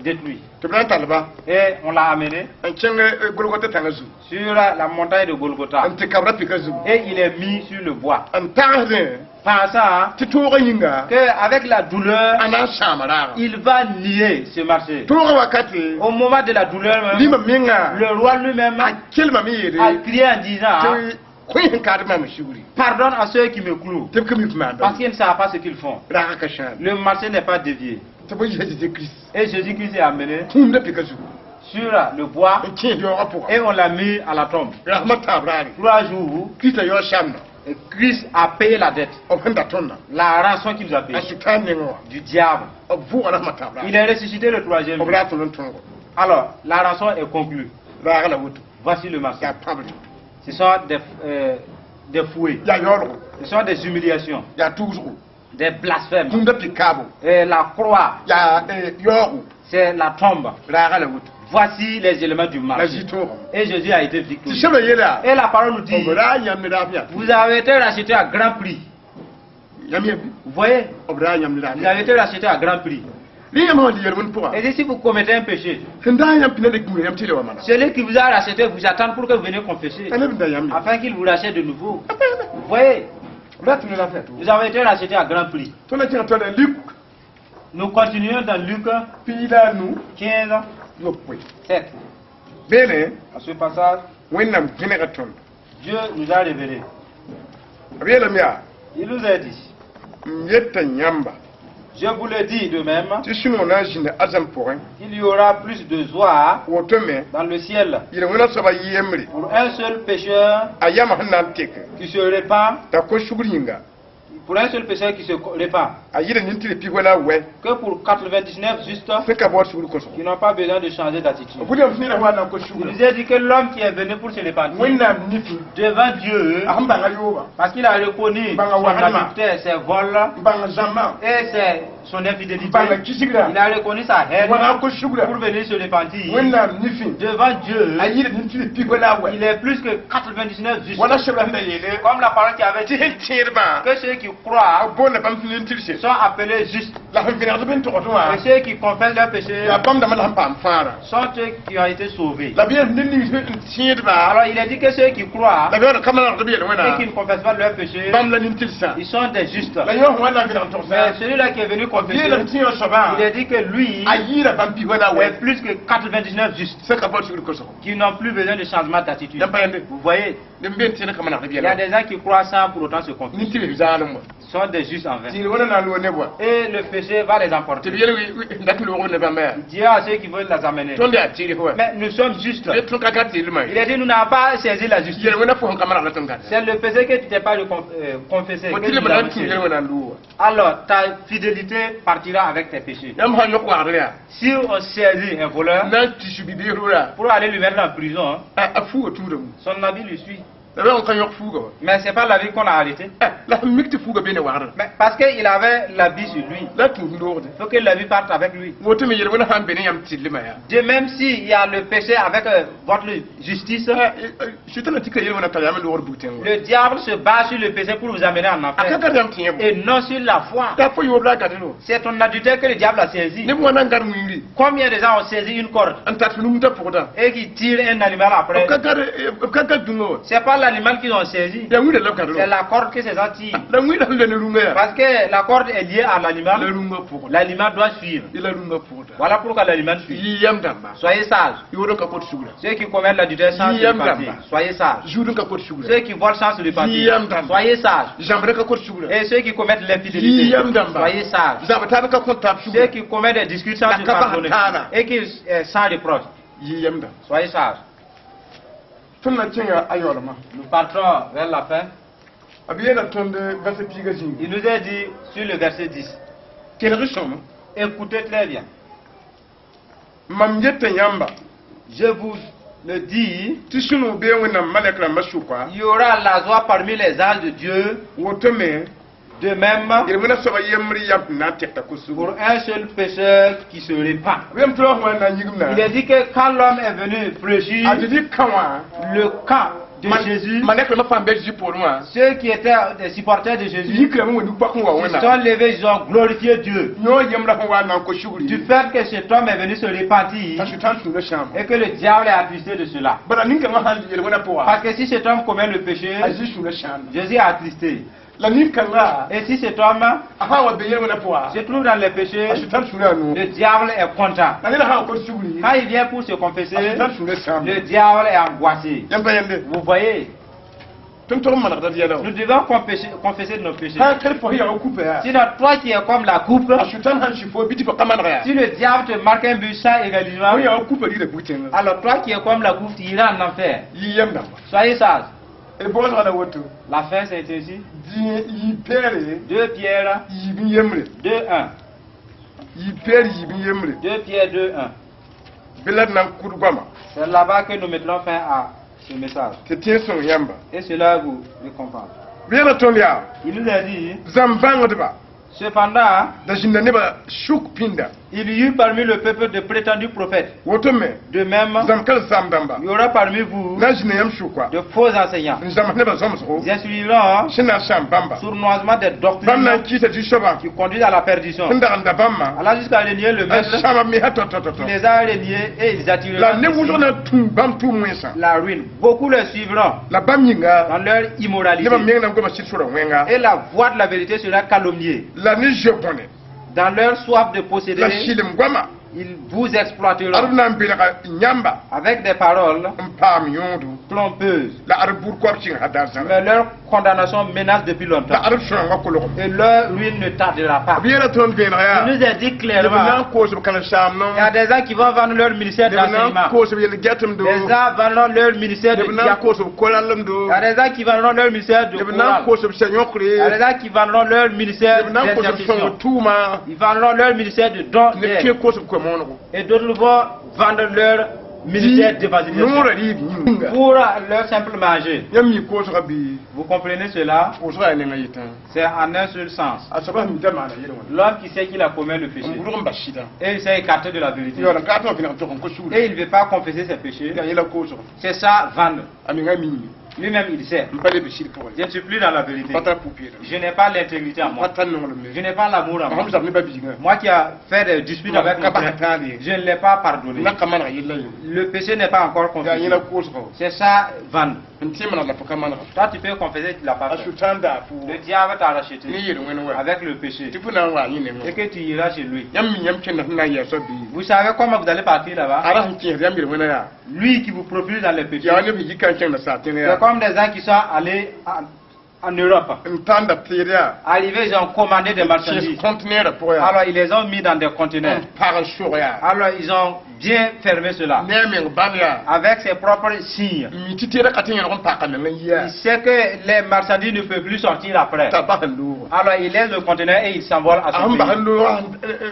détruit. Tɩ b na n tall-ba. Et on l'a amené N kẽng Golgota tãngã zugu. sur la montagne de Golgotha. N tɩ kabra pika zugu. Et il est mis sur le bois. N tagsdẽ. Pensant Tɩ toogã yĩnga. qu'avec la douleur, A na n sãama raagã. il va nier ce marché. Toogã wakate. Au moment de la douleur même, Rĩmã menga. le roi lui-même A kelmame yeele. a crié en disant: Tɩ kõ sẽn kaad maam sugri. Pardonne à ceux qui me clouent, Tɩ b ka mi maan parce qu'ils ne savent pas ce qu'ils font. Raagã ka sãam. Le marché n'est pas dévié. Tɩ b yisa Jésus Christ. Et Jésus-Christ est amené Kũumda pika zugu. sur le bois N kẽes yaoogã pʋga. Et on l'a mis à la tombe. Rasmã tãab raare. 3 jours, Krista yao samda. et Christ a payé la dette, B sẽn da tõndã. la rançon qu'il nous a A payée Sʋtãan nengẽ wã. du diable. B vʋʋga rasmã tãab Il raare. est ressuscité le troisième B jour. raa tõnd n tõogo. Alors, la rançon est conclue. Raagã la woto. Voici le marché. Yaa pãbdo. Ce sont des fouets, Yaa yaoolgo. Ce sont des humiliations, Yaa tuusgo. Des blasphèmes. Kũumda pik kaabo. Et la croix, Yaa yaoogo. C'est la tombe. Raagã la woto. Voici les éléments du La marché. zĩ tõogame. Et Jésus a été Tɩ victorieux. sẽbra yeela. Et la parole nous dit, B raa yãmb ne raaf yaa. Vous avez été racheté à grand prix. Yãmb yẽ Vous voyez, b raa yãmb ne raaf vous avez été racheté à grand prix. Rẽ yãmb sã tɩ yel-wẽnd pʋga. Et si vous commettez un péché, Sẽn daa yãmb pina le gũuda yãmb tɩ le wa mana. Celui qui vous a racheté vous attend pour que vous veniez confesser, A leb n da yãmb ye. Afin qu'il vous rachète de nouveau. Vous voyez, B raa tɩ ne raaf yaa vous avez été racheté à grand prix. Tõnd na kẽng tõnd Luk Nous continuons dans Luc 15 15, yopoe. 7. Beene À ce passage, Wẽnnaam vẽnega tõnd. Dieu nous a révélé. B yeelame yaa. Il nous a dit, M yeta yãmba. Je vous le dis de même, Tɩ sũ-noog na n zĩnda ãzãm pʋgẽ. Il y aura plus de joie Woto me. Dans le ciel Yel-wẽnã soaba yembre. Pour un seul pécheur A yama sẽn na n tek. Qui se répand, T'a kos sugr yĩnga. Pour un seul pécheur qui se répand, A yɩla nin-tɩrg pis la wɛ. Que pour 99 justes Sẽn ka baood sugr kosgo. Qui n'ont pas besoin de changer d'attitude. B wilgame tɩ ned wa na n kos Il sugrã. nous a dit que l'homme qui est venu pour se repentir Wẽnnaam nifẽ. Devant Dieu, A sẽn bãnga yooba. Parce qu'il a reconnu Banga son wagadma. adultère, ses vols N bãng zãmbã. Et son infidélité. Banga kisigra. Il a reconnu sa haine Wa na n kos sugrã. Pour venir se repentir Wẽnnaam nifẽ. Devant Dieu. A yɩla nin-tɩrg pis la wɛ. Il est plus que 99 justes. Wala sebra sẽn da yeele. Comme la parole qui avait Tɩ dit sẽn tẽedbã. Que ceux qui croient A boonda bãmb tɩ nin-tɩrse. Sont appelés justes. La sẽn vẽnegd b n togd wã. Et ceux qui confessent leur péché Yaa bãmb dãmbã la sẽn paam fãara. Sont ceux qui ont été sauvés. La b yeel ned nins n tẽedbã. Alors il est dit que ceux qui croient La b yaool ka manegd b yel et wẽna. Qui ne confessent pas leur péché, Bãmb la nin-tɩrsã. Ils sont des justes. La yõ sẽn wa na n vẽneg n togsã. Mais celui-là qui est venu confesser, Yeelame tɩ yõ soabã. Il est dit que lui A yɩɩra bãmb pis la wɛ. Est plus que 99 justes Sẽn ka baood sugr kosgo. Qui n'ont plus besoin de changement d'attitude. Yãmb pa yãmbe. Vous voyez, Neb be n tẽed ka manegd b il y a yɛla. Des gens qui croient sans pour autant se confesser. Nin-tɩrs zaalem wã. Sont des justes en vain. Tɩ yel-wẽnã na n loog neb wã. Et le péché va les Tɩ emporter. b yel dat loogb ne bãmba yaa. Dieu à ceux qui veulent les amener. Tõnd yaa tɩɩrs wã. Mais nous sommes justes. B tõnd ka gat tɩɩlmã Il est dit, nous n'avons pas saisi la justice. Yel-wẽnã fo sẽn ka manegd la tõnd gata. C'est le péché que tu t'es pas confessé. Fo Que tɩ tu leb l'as na n tũ reçu. yel-wẽnã n loog wã. Alors, ta fidélité partira avec tes péchés. Yãmb sã n yõk wagdr yaa. Si on saisit un voleur N na n tɩ su-bibiis rʋra. Pour aller lui mettre en prison, hein, A fuuga tuudame. Son habit lui suit. La b ka yõk fuuga wã. Mais c'est pas l'habit qu'on a arrêté. La sẽn mik tɩ fuuga be ne wagdrã. Mais parce qu'il avait l'habit sur lui. La tũud n loogde. Il faut que l'habit parte avec lui. Woto me yel-wẽnã sã n be ne yãmb tɩllmã yaa. De même s'il y a le péché avec votre justice, Sʋtãna tɩ ka yel-wẽnã tar yãmb n loogd bug-tẽng wã. Le diable se base sur le péché pour vous amener en A ka enfer. gad yãmb tɩ yẽ Et non sur la foi. t'a fo yoob la a gadro. C'est ton adultère que le diable a saisi. Neb wã na n gad wĩngri. Combien de gens ont saisi une corde N tar tɩ numtã pʋgdã. Et qui tirent un animal après? B ka gad b ka gad dũngã wã. C'est pas l'animal qu'ils ont saisi. Yaa wĩnda la b kãdrã. C'est la corde que ces gens tirent. La wĩnda sẽn loe ne rũngã yaa. Parce que la corde est liée à La l'animal. rũngã pʋgda. L'animal doit suivre. La rũngã pʋgda. Voilà pourquoi l'animal suit. Yɩ yam dãmba. Soyez sages. Yood n ka kot sugra. Ceux qui commettent l'adultère sans se Yam repentir. damba. Soyez sages. Zuud n ka kot sugra. Ceux qui volent sans se repentir. Yam damba. Soyez sages. Zãmbr ka kot sugra. Et ceux qui commettent l'infidélité. Yam damba. Soyez sages. Zab taab ka kõt taab Ceux sugra. qui commettent des disputes sans La se kaba pardonner. tana. Et qui sans reproche. Yɩ yam dãmba. Soyez sages. Tõnd na kẽnga a yaoolmã. Nous partons vers la fin. B yeela tõnd verset piigã zĩnga. Il nous a dit sur le verset 10. Kelg sõma. Écoutez très bien. Mam yeta yãmba Je vous le dis, tɩ sũ-noog bee Wẽnnaam malɛk rãmbã sʋka il y aura la joie parmi les anges de Dieu. Woto me De même, yel-wẽnã soaba yembr yam sẽn na n tɛkta pour ko-sugr. un seul pécheur qui se répand. B yam tɩ ra wã na n yigm na. Il est dit que quand l'homme est venu fléchir, A Zezi kã wã le camp de Jésus, malɛk rãmbã fãa n be Zezi poorẽ wã ceux qui étaient des supporters de Jésus, yikrame wẽnd pak n wa ils se Wẽnnaam. sont levés, ils ont glorifié Dieu. Yõ yembrã sẽn wa n na n ko-sugri Du fait que cet homme est venu se repentir t'a Sʋtãan sũurã sãam. Et que le diable est attristé de cela. Bala nin-kãngã sãn yel-wẽnã pʋga Parce que si cet homme commet le péché, a Zezi sũurã sãam. Jésus est attristé. La nin-kãngã Et si cet homme a sã n wa be yel-wẽnã pʋga se trouve dans les a péchés, Sʋtãan sũurã no. Le diable est content. La ned sã n ko-sugri Quand il vient pour se a confesser, Sʋtãan sũurã sãam. Le diable est angoissé. Yãmb pa yẽnde. Vous voyez, Tõnd tog n manegda d yɛla. Nous devons confesser, confesser nos péchés. Sã n kel fo yaa kupa yaa Sinon, toi qui es comme la coupe, a Sʋtãan sãn sɩ fo bɩ tɩ fo ka manega yaa si le diable te marque un but sans égalisement, fo yaa kupa rigda bug-tẽngã. Alors toi qui es comme la coupe, tu iras en enfer. Yɩ yam dãmba. Soyez sages. D boosga la woto. La fin, c'est ainsi. Dĩ yɩ peere 2 Pierre yiib n yembre. 2, 1. Yɩ peer yiib n yembre. 2 Pierre 2, 1. Bɩ la d na n kʋd goama. C'est là-bas que nous mettrons fin à ce message. Tɩ tẽeg sõng yãmba. Et cela vous récompense. B yeela tõnd yaa Il nous a dit, zãmb bãngdba cependant, da zĩnda nebã sʋk pĩnda. Il y eut parmi le peuple de prétendus prophètes. Woto me De même, zãmb kal zãmb dãmba il y aura parmi vous na n zĩnda yãmb sʋka de faux enseignants. N zãms nebã zãmsgo Ils instruiront sẽn na n sãam bãmba. Sournoisement des Bãmb na n doctrines kɩɩsa Zu-soabã qui conduisent à la perdition. sẽn dag n da bãmbã Allant jusqu'à renier le n maître sãama mesã tɔ-tɔ-tɔ. Qui les a reniés et ils La attireront ne wʋsg na n tũ bãmb tʋʋm wẽnsã. La ruine. Beaucoup les suivront La bãmb yĩnga dans leur immoralité. nebã meng na n goma sɩd sora wẽnga. Et la voix de la vérité sera calomniée. La ne zoe bõne. Dans leur soif de posséder, La sɩlem goama ils vous ad exploiteront b na n belga yãmba avec des paroles n paam yõodo trompeuses. La ad bur koab sɩng sã daar zãra. Mais leur condamnation menace depuis La longtemps. ad b sõanga kolgem. Et leur ruine ne tardera pas. B yeela tõnd vẽeneg yaa Il nous a dit neb na clairement, n koos b karen-saam il y a des gens qui vont vendre leur ministère neb na n d'enseignement. koos b yel-gɛtemdo Des gens vendront leur ministère de neb na n diacre. koos b kolallemdo Il y a des gens qui vendront leur ministère de neb na n choral. koos b sa-yõkre Il y a des gens qui vendront leur ministère neb na n koos b d'intercession. sõng tʋʋma Ils vendront leur ministère de don neb d'aide. kẽ koos b koe-moonego. Et d'autres vont vendre leur ministère d'évangélisation. Noorã rɩɩb yĩnga. Pour leur simple manger. Yãmb mi koosga bɩ Vous comprenez cela? Koosga yaa nenga yetã. C'est en un seul sens. A soaba sẽn mida maana yel-wẽna L'homme qui sait qu'il a commis le péché n wʋrg n bas sɩdã et il s'est écarté de la vérité. yaool n ka tɩ wã vẽneg tog n ko sugr Et il ne veut pas confesser ses péchés. yaa yẽla koosg. C'est ça, vendre. A menga miime. Lui-même, il sait. N pa leb sɩd pʋgẽ. Je ne suis plus dans la vérité. Pa tar pʋ-peelem. Je n'ai pas l'intégrité en Pa moi. tar nonglem Je n'ai pas l'amour en moi. sẽm zab ne ba-biigã Moi qui a fait des disputes avec mon frère, je ne l'ai pas pardonné. Na ka maneg yella ye. Le péché n'est pas encore Yaa confessé. yẽla koosgo. C'est ça, vendre. N tẽ maneg la fo ka manega. Toi, tu peux confesser que tu l'as pas A fait. Sʋtãan daa fo Le diable t'a ne racheté yel-wẽn wa avec le péché. Tɩ fo na n waa yẽ nengẽ. Et que tu iras chez lui. Yãmb mi yãmb kẽnda sẽn na n yɛɛ soab bii. Vous savez comment vous allez partir là-bas? Ara sẽn kẽesd yãmb yel-wẽna yaa. Lui qui vous propulse dans les péchés. Yaa neb sẽn yi ka n kẽngda saar tẽngã C'est yaa. comme des gens qui sont allés en Europe. N tãnda teed yaa. Arrivés, ils ont commandé des kẽes marchandises. conteneur pʋgẽ yaa. Alors, ils les ont mis dans des conteneurs. N pag n sʋg yaa. Alors, ils ont bien fermé cela. Ne a meng bãmb yaa. Avec ses propres signes. N mi tɩ teedã ka tɩ yẽlg n paka meng n yi yaa. Il sait que les marchandises ne peuvent plus sortir après. T'a bas n loog. Alors, il laisse le conteneur et il s'envole à A son sẽn bas pays. n loog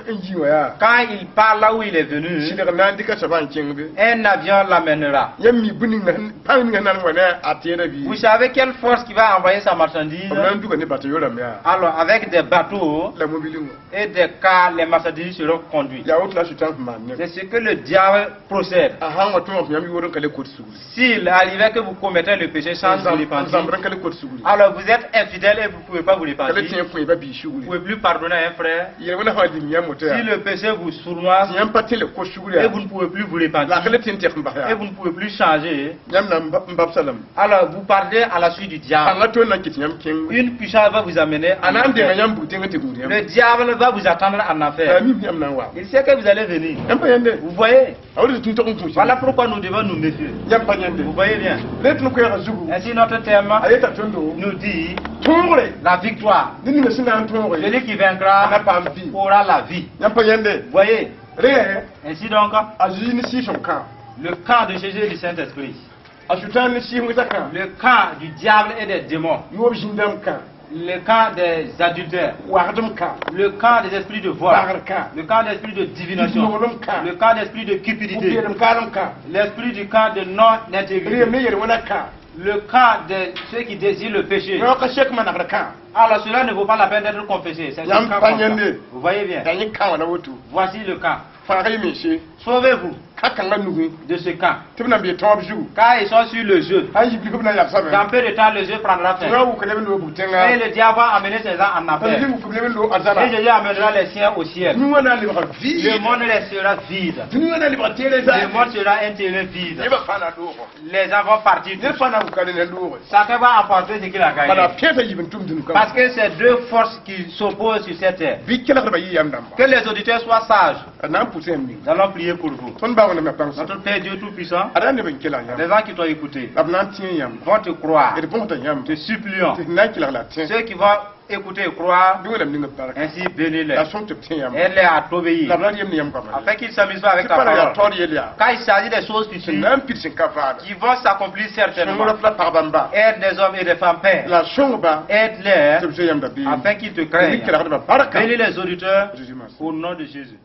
n yi wã yaa. Quand il part là où il est venu, Sɩdg na n dɩka soabã n kẽng be. Un avion l'amènera. Yãmb mi bũmb ninga pãng ninga na n wa ne a teedã Vous bii. Savez quelle force qui va envoyer sa marchandise? B na n duga ne bato rãmb yaa. Alors, avec des bateaux La mobilẽ wã. Et des cars, les marchandises seront conduites. Yaa woto la Sʋtãan sẽn maan ne. C'est ce que le diable procède. A sã n wa tõog tɩ yãmb yʋʋr n ka le kot sugri, S'il arrivait que vous commettez le péché sans vous n repentir, zãmbd n ka le kot sugri, alors vous êtes infidèle et vous ne pouvez pas vous ka le repentir. tẽ n kõ y ba-biig Vous sugri, ne pouvez plus pardonner à un frère. Yel-wẽnã sã wa lim yãmb woto Si yaa le péché vous sournoise tɩ yãmb pa tẽ le kos sugr et yaa vous ne pouvez plus vous la ka repentir le tẽ n tɛk n bas et yaa vous ne pouvez plus changer, yãmb na n ba- n babsa lame. Alors vous partez à la suite du diable. Pãnga toon na n kɩt yãmb kẽng. Une puissance va vous amener A en na n denga enfer. Yãmb bug-tẽng n tɩ gũud yãmb. Le diable va vous attendre en La enfer. mim yãmb na n wa. Il sait que vous allez venir. Yãmb pa yãnde. Vous voyez? A woto tɩ tog n kũus. Voilà pourquoi nous devons nous méfier. Yãmb pa yãnde. Vous voyez bien? Le tõnd koɛɛgã zugu, Ainsi, notre thème a yeta tõndo nous dit tõogre. La victoire. Ned ninga sẽn na n tõoge Celui qui a vaincra na paam vɩ. Aura la vie. Yãmb pa yãnde. Vous voyez? Rẽ, Ainsi donc, a Zeezi ne Sɩɩg-sõng kã, le camp de Jésus et du Saint-Esprit, a Sʋtãan ne Sɩɩg wẽsã kã, le camp du diable et des démons, yoob zĩn-dãmb kã, le camp des adultères, wagdem kã, le camp des esprits de vol, bagr kã, le camp d'esprit de divination, nonglem kã, le camp d'esprit de cupidité, pʋ-peelem kaalem kã, l'esprit du camp de non-intégrité, reem ne yel-wẽnã kã, le camp de ceux qui désirent le péché. yõ ka sek manegr kã. Alors cela ne vaut pas la peine d'être confessé. C'est Yam un camp pa comme ça. yẽnde. Vous voyez bien. La yẽ kã wã la woto. Voici le camp. Fãaga y mense. Sauvez-vous Ka kãngã nugu de ce camp. Tɩ b na n bee tõog b zugu. Car ils sont sur le jeu. Sã n yib b na yagsame. Dans peu de temps, le jeu prendra fin. Tɩ wʋk leb n loog bug-tẽnga. Et le diable va amener ses gens en T'a enfer. wʋk leb n loog arzãna. Et Jésus amènera les siens au ciel. Dũni na n lebga Le vide. Monde restera vide. Dũni na n lebga teere Le monde sera un terrain vide. Nebã fãa na loogã. Les gens vont partir. Ned fãa na n wʋka ne loogã. Chacun va emporter ce qu'il a Bala gagné. pẽesa yib n tʋm dũni kãngã. Parce que c'est deux forces qui s'opposent sur cette terre. Bɩ kelgdbã yɩ yam dãmba. Que les auditeurs soient sages. A na n pʋsã yãmb ning. Nous allons prier pour vous. Tõnd baa Wẽnnaam pãng. Notre Père Dieu Tout-Puissant, Ada neb n kelg yãmb. Les gens qui t'ont écouté La b na n tẽ yãmb. Vont te croire. D bõsda yãmb. Te supplions. Tɩ na n kelg la tẽ. Ceux qui vont écouter et croire, Bɩ Wẽnnaam ninga barka. Ainsi bénis-les. La sõm tɩ b tẽ yãmb. Aide-les à t'obéir. La b ra yem ne yãmb goama. Afin qu'ils ne s'amusent pas avec Tɩ ta pa ra yaa parole. taoor yel yaa. Quand il s'agit des choses Sẽn futures na n pid sẽn ka vaada. Qui vont s'accomplir certainement, Sõng raf la pagba n ba. Aide des hommes et des femmes, Père. La sõngba Aide-les tɩ b zoe yãmb dabeem. Afin qu'ils te Tɩ craignent. kelgdbã barka. Bénis les auditeurs Jésus Masih. Au nom de Jésus.